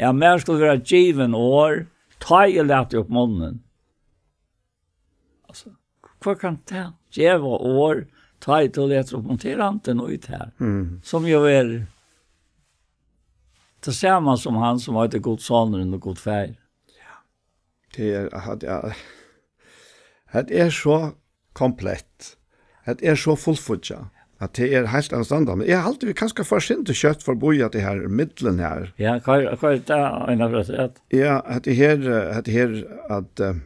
at mær skulu vera givin orð, tá eg lati upp munnin. Altso, hvør kann tað geva orð, tá ið tú letur upp munnin? Tað er andin í tær, Mm. sum jo er tað sama sum hann, sum eitur Guds sonur og Gud faðir. Tað er, at, ja, hetta er so komplett. Hetta er so fullfíggjað, at tað er heilt anstandandi. Men eg haldi, vit kanska fara eitt sindur skjótt forbi at tað her millum her. Ja, hvat, hvat er tað, Einar, fyri at siga? Ja, hetta her, eh, hetta her at, eh,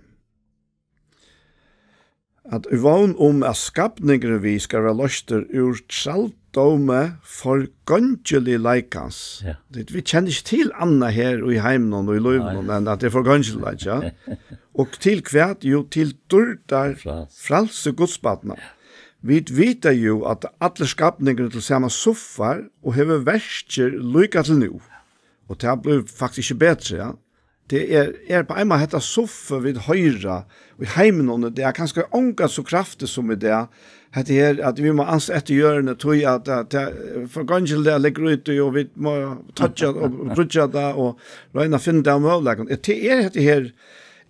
at í vón um, at skapningurin við skal vera loystur úr trældómi forgongiligleikans. Ja. Vit, vit kenna ikki til annað her í heiminum og í lívinum Nei. enn at tað er forgongiligleiki, ja. Og til hvat? Jú, til dýrdar Frals. frælsi Gudsbarna. Vit vita jú, at allur skapningurin til sama suffar og hevur verkir líka til nú. Og tað blívur faktiskt ikki betri, ja. Tað er, er á ein máta hetta suffið, vit hoyra í heiminum, tað er kanska ongan so kraftigt sum í dag. Hetta her, at vit mugu ansa eftir jørðini, tí at, at, at forgongiligleiki liggur úti, og vit mugu toyggja og brýggja tað, og royna at finna tað av møguleikum. Tað er hetta her,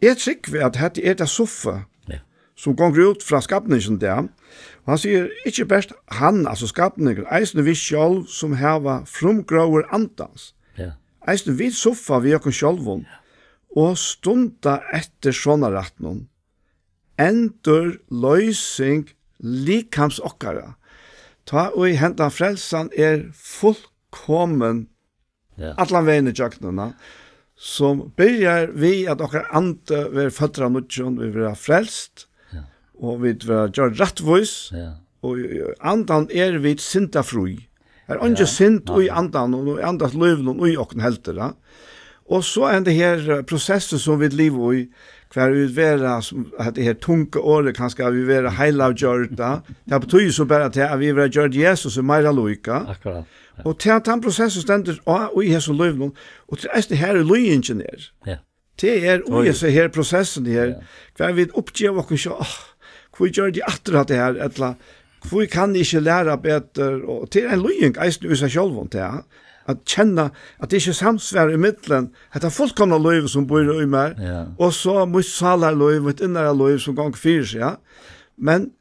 eg trúgvi, at hetta er tað suffið, Ja. sum gongur út frá skapninginum í dag. Og hann sigur, ikki bert hann, altso skapningurin, eisini vit sjálv, sum hava frumgróður andans. Ja. Eisini vit suffa við okkum sjálvum. og stunda eftir sonarættinum, endurloysing likams okkara, tá ið hendan frelsan er fullkomin Ja. allan vegin ígjøgnum, na, sum byrjar við, at okkara andi verður føddur av nýggjum, vit verða frelst, Ja. og vit verða gjørd rættvís, Ja. og í, í andan eru vit syndafrí. Har er eingin Ja. synd Nei. í andan, og í andans lívinum í okkum heldur, ja. Og so er henda her, eh, prosessin sum vit liva í, hvar vit verða, sum, hetta her tunga orðið, kanska, at vit verða heilaggjørd, ja. Tað betýðir so bara til, at vit verða gjørd Jesus meira líka. Akkurát. Og til at tann prosessin stendur á, og í hesum lívinum, og til eisini her er líðingin er. Ja. Tað er, og Oj. eg sigi her, prosessin her, Ja. hvar vit uppgeva okkum sjálv, «Åh, hví gjørdi eg aftur hatta her?» Ella, «Hví kann eg ikki læra betur?» Og tað er ein líðing eisini í seg sjálvum, tað, at kenna, at tað ikki er samsvar í millum hetta fullkomna lív sum býr í mær, Ja. og so mítt sálarlív, mítt innara lív sum gongur fyri seg, ja. Men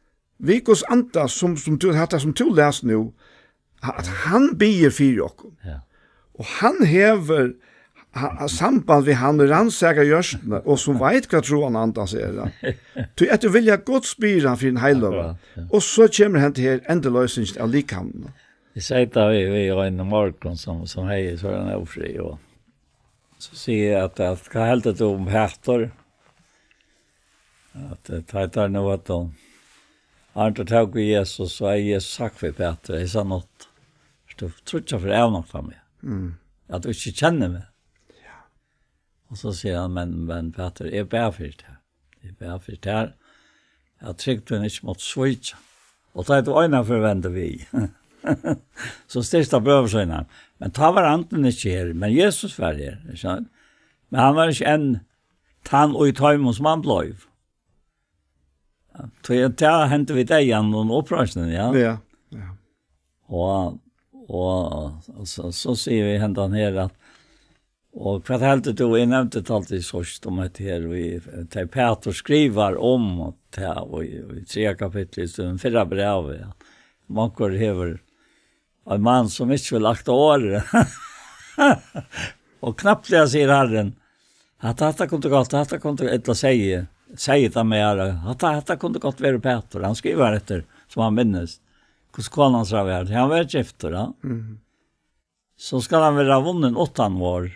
við Guds anda, sum, sum tú, hatta sum tú les nú, at hann biður fyri okkum. Ja. Og hann hevur ha-, ha-, samband við hann, rannsakar hjørtuni, og sum veit hvat trúan andans er. Ja. Tí at tú vilja Guds biður hann fyri ein heiløga. Akkurát, ja. Og so kemur hann til her endurloysingin av likamina. Eg segði tað við, við ein morgun sum, sum hevði so ein ófrið, og so sigi eg at, at, «Hvat heldur tú um Pætur?» At, eh, tá eg tar nú at hon, Arntur tók við Jesus, so er Jesus sagt við Pætur, hesa nátt, ert tú tríggjar ferð avnoktað meg, Mm. at tú ikki kennir meg. Ja. Og so sigur hann, men, men Pætur, eg bað fyri tær. Eg bað fyri tær, at trygdin ikki mátti svíkja. Og tá er tú eina ferð vendur við. So styrkti hann brøður sínar. Men tá var andin ikki her, men Jesus var her, ikki sant? Men hann var ikki enn tann í teimum sum hann bleiv. Ja, tí at tað hendi við deyðan og uppreisnin, ja. Ja, ja. Og, og, og so, so sigur við hendan her at, og hvat heldur tú, eg nevndi tað altíð síðst um hetta her, við, tað Pætur skrivar um, og tað, og í, í triðja kapitli, í tí fyrra brævi, ja. Um onkur hevur ein mann sum ikki vil akta orðið. Og knappliga sigur Harrin, at hatta kundi gott, hatta kundi, ella sigi, sigi tað mær, hatta, hatta kundi gott verið Pætur. Hann skrivar eftir, sum hann minnist, hvussu kona hansara var. Hann var giftur, ja. Mhm. So skal hann vera vunnin uttan orð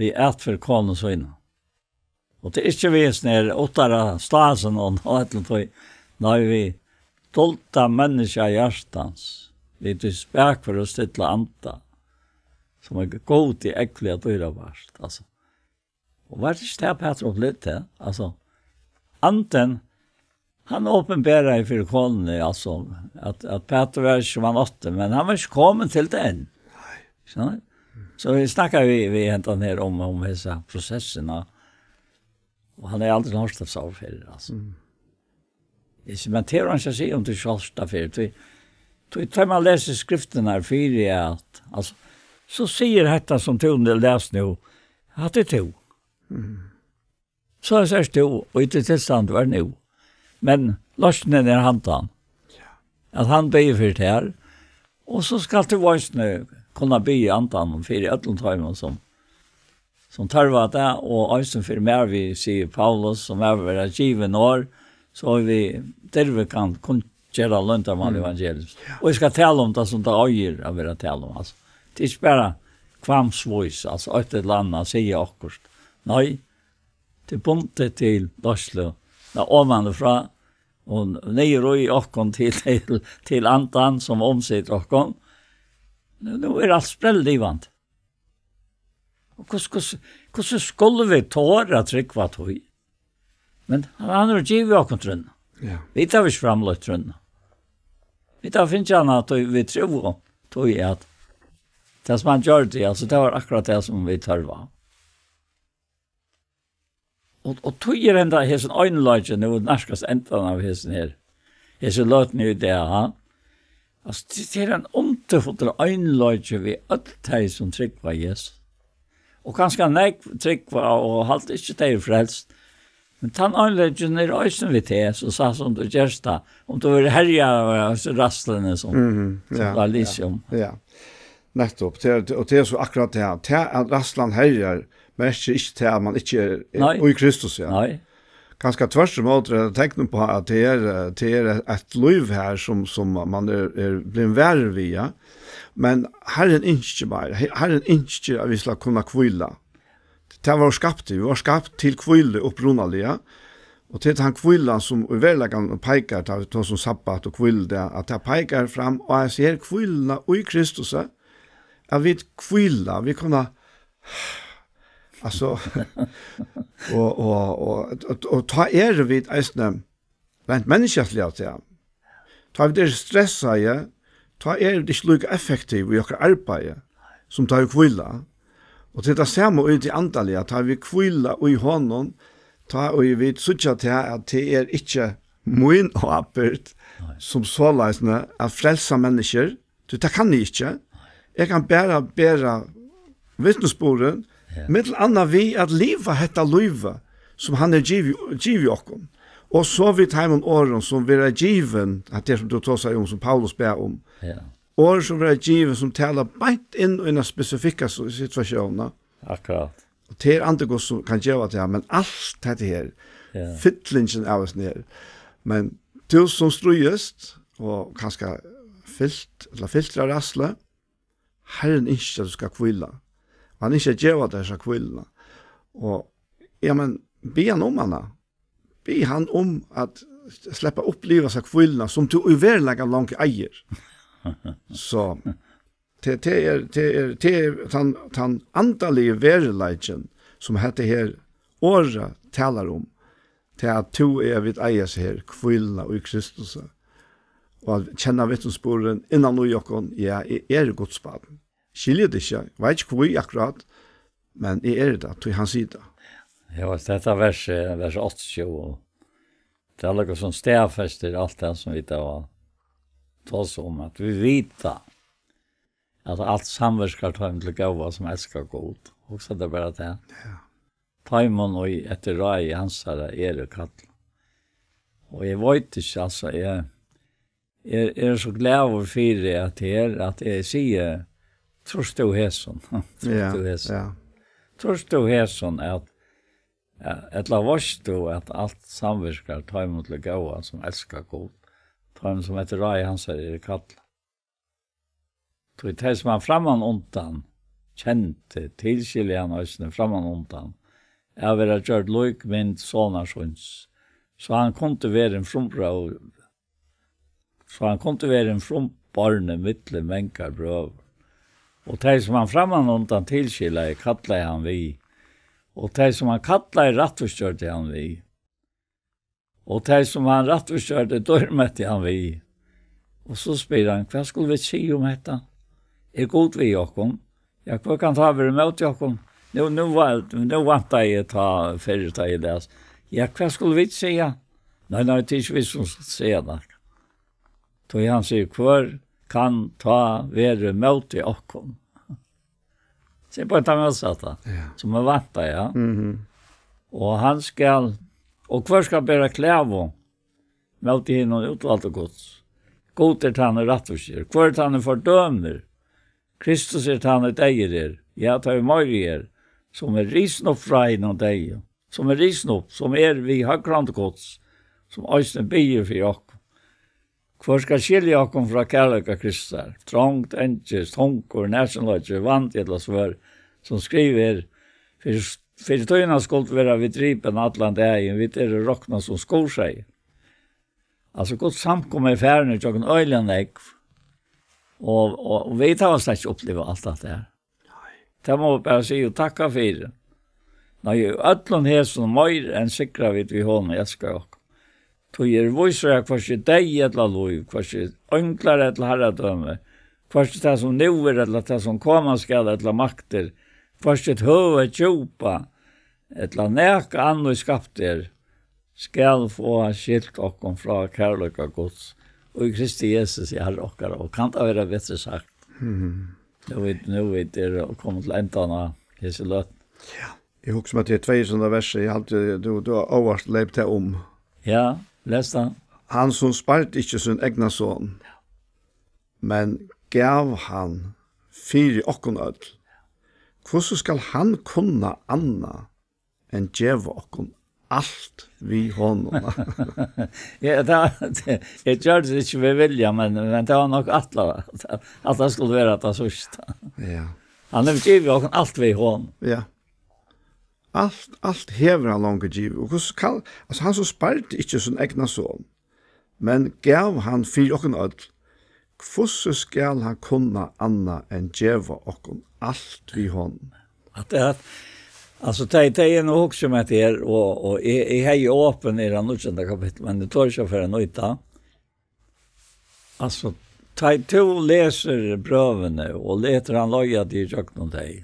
við atferð konu sína. Og tað er ikki við sånn her, uttara stasen og, og allan tøy. Nei, við dulda menniskja hjartans, við tí spakføra og stilla anda, sum er Gudi ógvuliga dýrabært, altso. Og var tað ikki tað, Pætur upplivdi, altso, andin, hann opinberaði fyri konuni, altso, at, at Pætur var ikki sum hann átti, men hann var ikki komin til tað enn. Nei. Skilur? So vit snakkaðu við, við hendan her um, um hesa prosessina, og hann hevði aldrin hoyrt tað so fyrr, altso. Mm. Eg sigi, men tað er hann ikki at siga um tú ikki hoyrt tað fyrr. Tí, tí, tá man lesur skriftirnar fyri at, altso, so sigur hetta sum tú lesur nú, at tað er tú. Mm. So ert tú, og í tí tilstand var nú. Men loysnin er handan. Ja. At hann biður fyri tær, og so skalt tú eisini kunna biðja andanum fyri øllum teimum sum, sum tørva tað, og eisini fyri mær, við, sigur Paulus, sum er verið givin orð, so er við dirvi kann kunngera loyndarmál Mm. evangeliums. Ja. Og eg skal tala um tað sum tað eigur at vera tala um, altso. Tað er ikki bara kvamsvís, altso, eitt ella annað, siga okkurt. Nei, tað er bundið til leiðslu, nei, omanfrá, og niður í okkum til, til, til andan sum umsitur okkum. Nú, nú er alt sprelllivandi. Og hvussu, hvussu, hvussu skulu vit tora at trúgva tí? Men hann, hann hevur givið okkum trúnna. Ja. Vit hava ikki framleitt trúnna. Vit hava fingið hana tí vit trúðu, tí at tað sum hann gjørdi, altso, tað var akkurát tað sum vit tørvaðu. Og, og tí er henda hesin einleiki nú nærkast endan av hesin her. Hesin løtuni í dag, ha? Altso, tað, tað er ein undurfullur einleiki við øll tey sum trúgva Jesus. Og kanska nógv trúgva og halda ikki tey eru frelst. Men tann einleikin er eisini við teg, so satt sum tú gerst tað. Um tú verður herjað av hesi ræðsluni sum, Mhm, sum ja, tað lýsir ja, um. Ja. Nettopp, tað er, og tað er so akkurát tað, tað at ræðslan herjar, merkir ikki tað, at man ikki er, er Nei. í Kristus, ja. Nei. Kanska tvørturímóti er tað tekin upp á, at tað er, eh, tað er eitt lív her, sum, sum man er, er blivin varur við, ja. Men Harrin ynskir meir. He-, Harrin ynskir, at vit skal kunna hvíla. Tað var skapt til. Vit var skapt til hvílu upprunaliga. Og til tann hvílan, sum í veruleikanum peikar, tá vit tosa um sabbat og hvíludag, at tað peikar fram á hesa her hvíluna í Kristus, at vit hvíla, vit kunna, altso, og, og, og, og, og tá eru vit eisini rent menniskjaliga, ja. Tá vit eru stressaði, tá eru vit ikki líka effektiv í okkara arbeiði, sum tá vit hvíla. Og tað er tað sama í tí andaliga, tá vit hvíla í honum, tá ið vit síggja tað, at tað er ikki mín ábyrgd Nei. sum soleiðis, ne, at frelsa menniskjur, tí tað kann eg ikki. Eg kann bara bera vitnisburðin, Ja. millum annað við at liva hetta lívið, sum hann er givið, givið okkum. Og so við teimum orðum, sum verða givin, at tað sum tú tosaði um, sum Paulus bað um. Ja. Orð, sum verða givin, sum tala beint inn í eina spesifikka s-, situatión. Akkurát. Og tað er Andi Guds, sum kann geva tað, men alt hetta her, Ja. fyllingin av oss nær. Men tú sum stríðist, og kanska fylt, ella fyltur av ræðslu, Harrin ynskir, at tú skal hvíla. Og hann ynskir at geva tær hesa hvíluna. Og, ja, men, bið hann um hana. Bið hann um at sleppa at uppliva hesa hvíluna, sum tú í veruleikanum longu eigur. So, tað, tað er, tað er, tað er tann, tann andaligi veruleikin, sum hetta her orðið talar um. Tað at tú og eg, vit eiga hesa her hvíluna í Kristus. Og at kenna vitnisburðin innan í okkum, ja, eg eri Guds barn. Skilji tað ikki, veit ikki hví akkurát, men eg eri tað, tí hann sigur tað. Ja, veitst, hetta vers, eh, vers áttaogtjúgu, tað er líka sum staðfestir alt tað sum vit hava tosað um, at vit vita at alt samvirkar teimum til góða, sum elska Gud. Hugsa tær bara tað. Ja. Teimum, ið eftir ráði hansara eru kallað. Og eg veit ikki, altso, eg, eg eri so glaður fyri at her, at eg sigi, trýrt tú hesum? Trýrt Ja, tú hesum? ja. Trýrt tú hesum, at, at, ella veitst tú, at alt samvirkar teimum til góða, sum elska Gud, teimum, sum eftir ráði hansara eru kallað? Tí tey, sum hann frammanundan kendi, tilskilji hann eisini frammanundan at vera gjørd lík mynd sonar síns, so hann kundi verið ein frumbróðir, so hann kundi verið ein frumborni millum mangar brøður. Og tey, sum hann frammanundan tilskilaði, kallaði hann við, og tey, sum hann kallaði, rættvísgjørdi hann við. Og tey, sum hann rættvísgjørdi, dýrmeti hann við. Og so spyr hann: "Hvat skulu vit siga um hetta? Er Gud við okkum? Ja, hvør kann tá vera ímóti okkum?" Nú, nú var, nú væntaði eg tá, fyrr tá eg las. Ja, hvat skulu vit siga? Nei, nei, tað er ikki vit, sum skulu siga nakað. Tí hann sigur: "Hvør kann tá vera ímóti okkum?" So er bara tað mótsatta, Ja. sum man væntar, ja. Mhm. Og hann skal, og hvør skal bera klagu móti hinum útvaldu Guds? Gud er tann, ið rættvísger. Hvør er tann, ið fordømir? Kristus er tann, ið deyður er. Ja, tað er meiri er, sum er risin upp frá hinum deyðu, sum er risin upp, sum er við høgru hond Guds, sum eisini biður fyri okkum. Hvør skal skilja okkum frá kærleika Kristusar? Trongd, angist, hungur, nakinleiki, vandi ella svørð, sum skrivað er: "Fyri, fyri tína skuld verða vit dripin allan dagin, vit eru roknað sum skurðseyð." Altso, Guds samkoma er farin í gjøgnum øgiliga nógv, og, og, og vit hava slett ikki upplivað alt hatta her. Nei. Tað má vit bara siga og takka fyri. Nei, í øllum hesum meir enn sigra vit við honum, ið elskar okkum. Tí eg eri vísur á, hvørki deyði ella lív, hvørki einglar ella harradømi, hvørki tað, sum nú er, ella tað, sum koma skal, ella maktir, hvørki høg ella djúpa, ella nakað annað, ið skapt er, skal fáa skilt okkum frá kærleika Guds og í Kristi Jesusi, Harra okkara. Og kann tað vera betri sagt? Mhm. Nú vit, nú vit eru komin til endan á hesi løtuni. Ja. Eg hugsi meg til tvey sunda vers, eg haldi, tú, tú hevur óvart leyp tað um. Ja, les tað. Hann, sum spardi ikki sín egna son, men gav hann fyri okkum øll, Hvussu skal hann kunna annað enn geva okkum alt við honum? Ja, tað, tað, eg gjørdi tað ikki við vilja, men, men tað var nokk ætlað, at, at tað skuldi vera tað síðsta. Ja. Hann hevur givið okkum alt við honum. Ja. Alt, alt hevur hann longu givið. Og hvussu kann, altso, hann sum spardi ikki sín egna son, men gav hann fyri okkum øll, hvussu skal hann kunna annað enn geva okkum alt við honum? At tað, altso, tað, tað er nú hugsa um at tað er, og, og eg, eg hevði opið í tað níggjunda kapittul, men eg tori ikki at fara nú í tað. Altso, tá tú lesur brøvini og letur hann leiða teg ígjøgnum tey,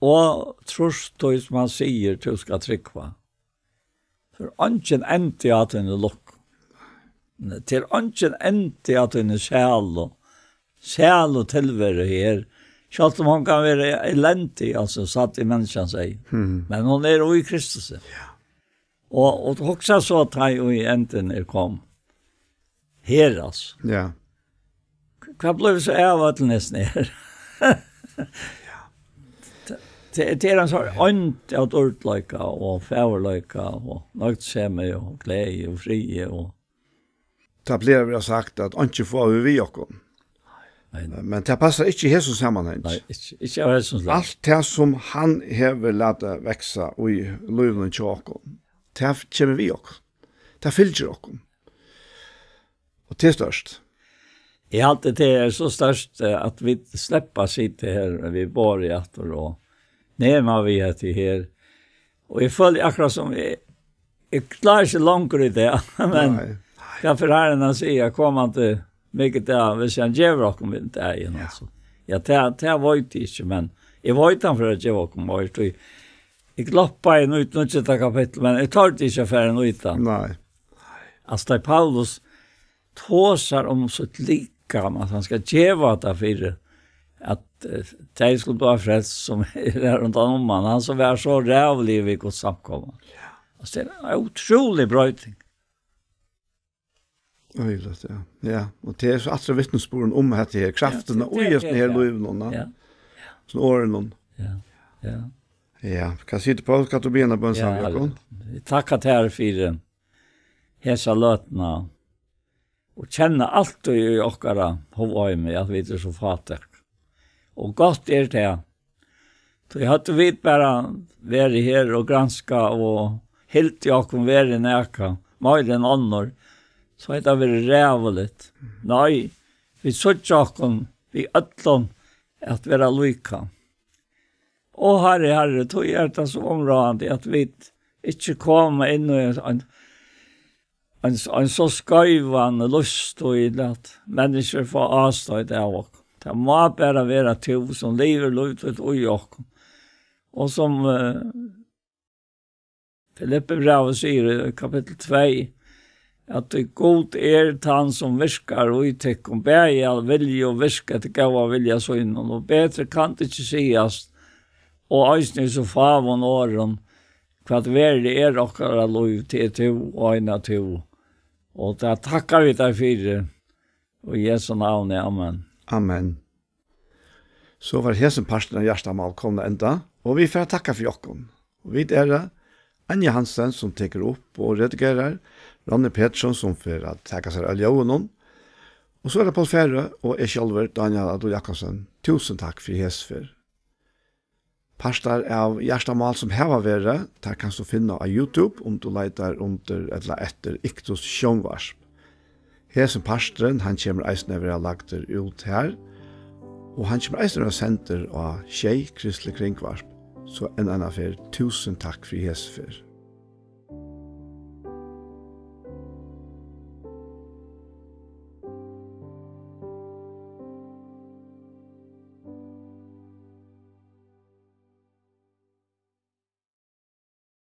og trýrt tí sum hann sigur, tú skalt trúgva. Tað er eingin endi á tíni lukku. Tað er eingin endi á tíni sælu, sælu tilveru her. Sjálvt um hon kann vera elendig, altso, satt í menniskjans eyga. Mhm. Men hon er í Kristus. Ja. Og, og hugsa so, tá ið endin er komin. Her, altso. Ja. Hvat blívur so av øllum hesum her? Tað, tað er ein sort eymd av dýrdleika og fagurleika og nøgdsemi og gleði og friði og Tað plagar at vera sagt, at einki fáa vit við okkum. Nei. Men tað passar ikki í hesum samanhangi. Nei, ikki, ikki av hesum slag. Alt tað, sum hann hevur latið vaksa í lívinum hjá okkum, tað kemur við okkum. Tað fylgir okkum. Og tað er stórt. Eg haldi, tað er so stórt, eh, at vit sleppa at sita her við borðið aftur og nema við hetta her. Og eg føli akkurát sum eg, eg klári ikki longur í dag, men Nei. Hvat fer Harrin at siga komandi mikudag, hvis hann gevur okkum ein dag, Ja. Altso? Ja, tað, tað veit eg ikki, men eg veit hann fer at geva okkum meir, tí eg gloppaði í níggjunda kapittul, men eg tordi ikki at fara inn í tað. Nei. Altso, tá Paulus tosar um sítt likam, at hann skal geva tað fyri, at, eh, tey skulu blíva frelst, sum er her rundan um hann. Hann sum var so ræðuligur við Guds samkomur. Ja. Altso, tað er ein ótrúlig broyting. Øgiliga, ja. Ja, og tað er so aftur vitnisburðurin um hetta her, kraftina Ja, tað, í tað, hesum her tað, lívinum, ja. Ja. Sum orðunum. Ja, ja. Ja, hvat sigur tú, Poul? Skalt tú biðja eina bøn saman við okkum? Eg takki tær fyri hesa løtuna og kenni altíð í okkara hóvheimi, at vit eru so fátæk. Og gott er tað. Tí høvdu vit bara verið her og granskað og hildið okkum verið nakað meira enn onnur, so hetta verið ræðuligt. Nei, vit síggja okkum við øllum at vera líka. Ó, Harri, Harri, tí er tað so umráðandi, at vit ikki koma inn í ein, ein, ein, ein so skeivan lívsstíl, at menniskjur fáa ástøði av okkum. Tað má bara vera tú, sum livir lív títt í okkum. Og sum, eh, Filippibrævið sigur í kapittul tvey, at Gud er tann, sum virkar í tykkum, bæði at vilja og virka eftir góða vilja sínum, og betri kann tað ikki sigast, og eisini í so fáum orðum, hvat veruliga er okkara lív, tað er tú og eina tú. Og tað takka vit tær fyri, í Jesu navni, amen. Amen. So var hesin parturin av Hjartamál komin at enda, og vit fara at takka fyri okkum. Og vit eru Anja Hansen, sum tekur upp og redigerar, Ronny Petersson, sum fer at taka sær av ljóðinum, og so er tað Poul Færø og eg sjálvur, Dánjal Adolfsson. Túsund takk fyri hesa ferð. Partar av Hjartamál sum hava verið, tær kanst tú finna á YouTube, um tú leitar undir ella eftir Iktus Sjónvarp. Hesin parturin, hann kemur eisini at verða lagdur út har, og hann kemur eisini at verða sendur á sjey kristlig kringvarp. So enn eina ferð, túsund takk fyri hesa ferð.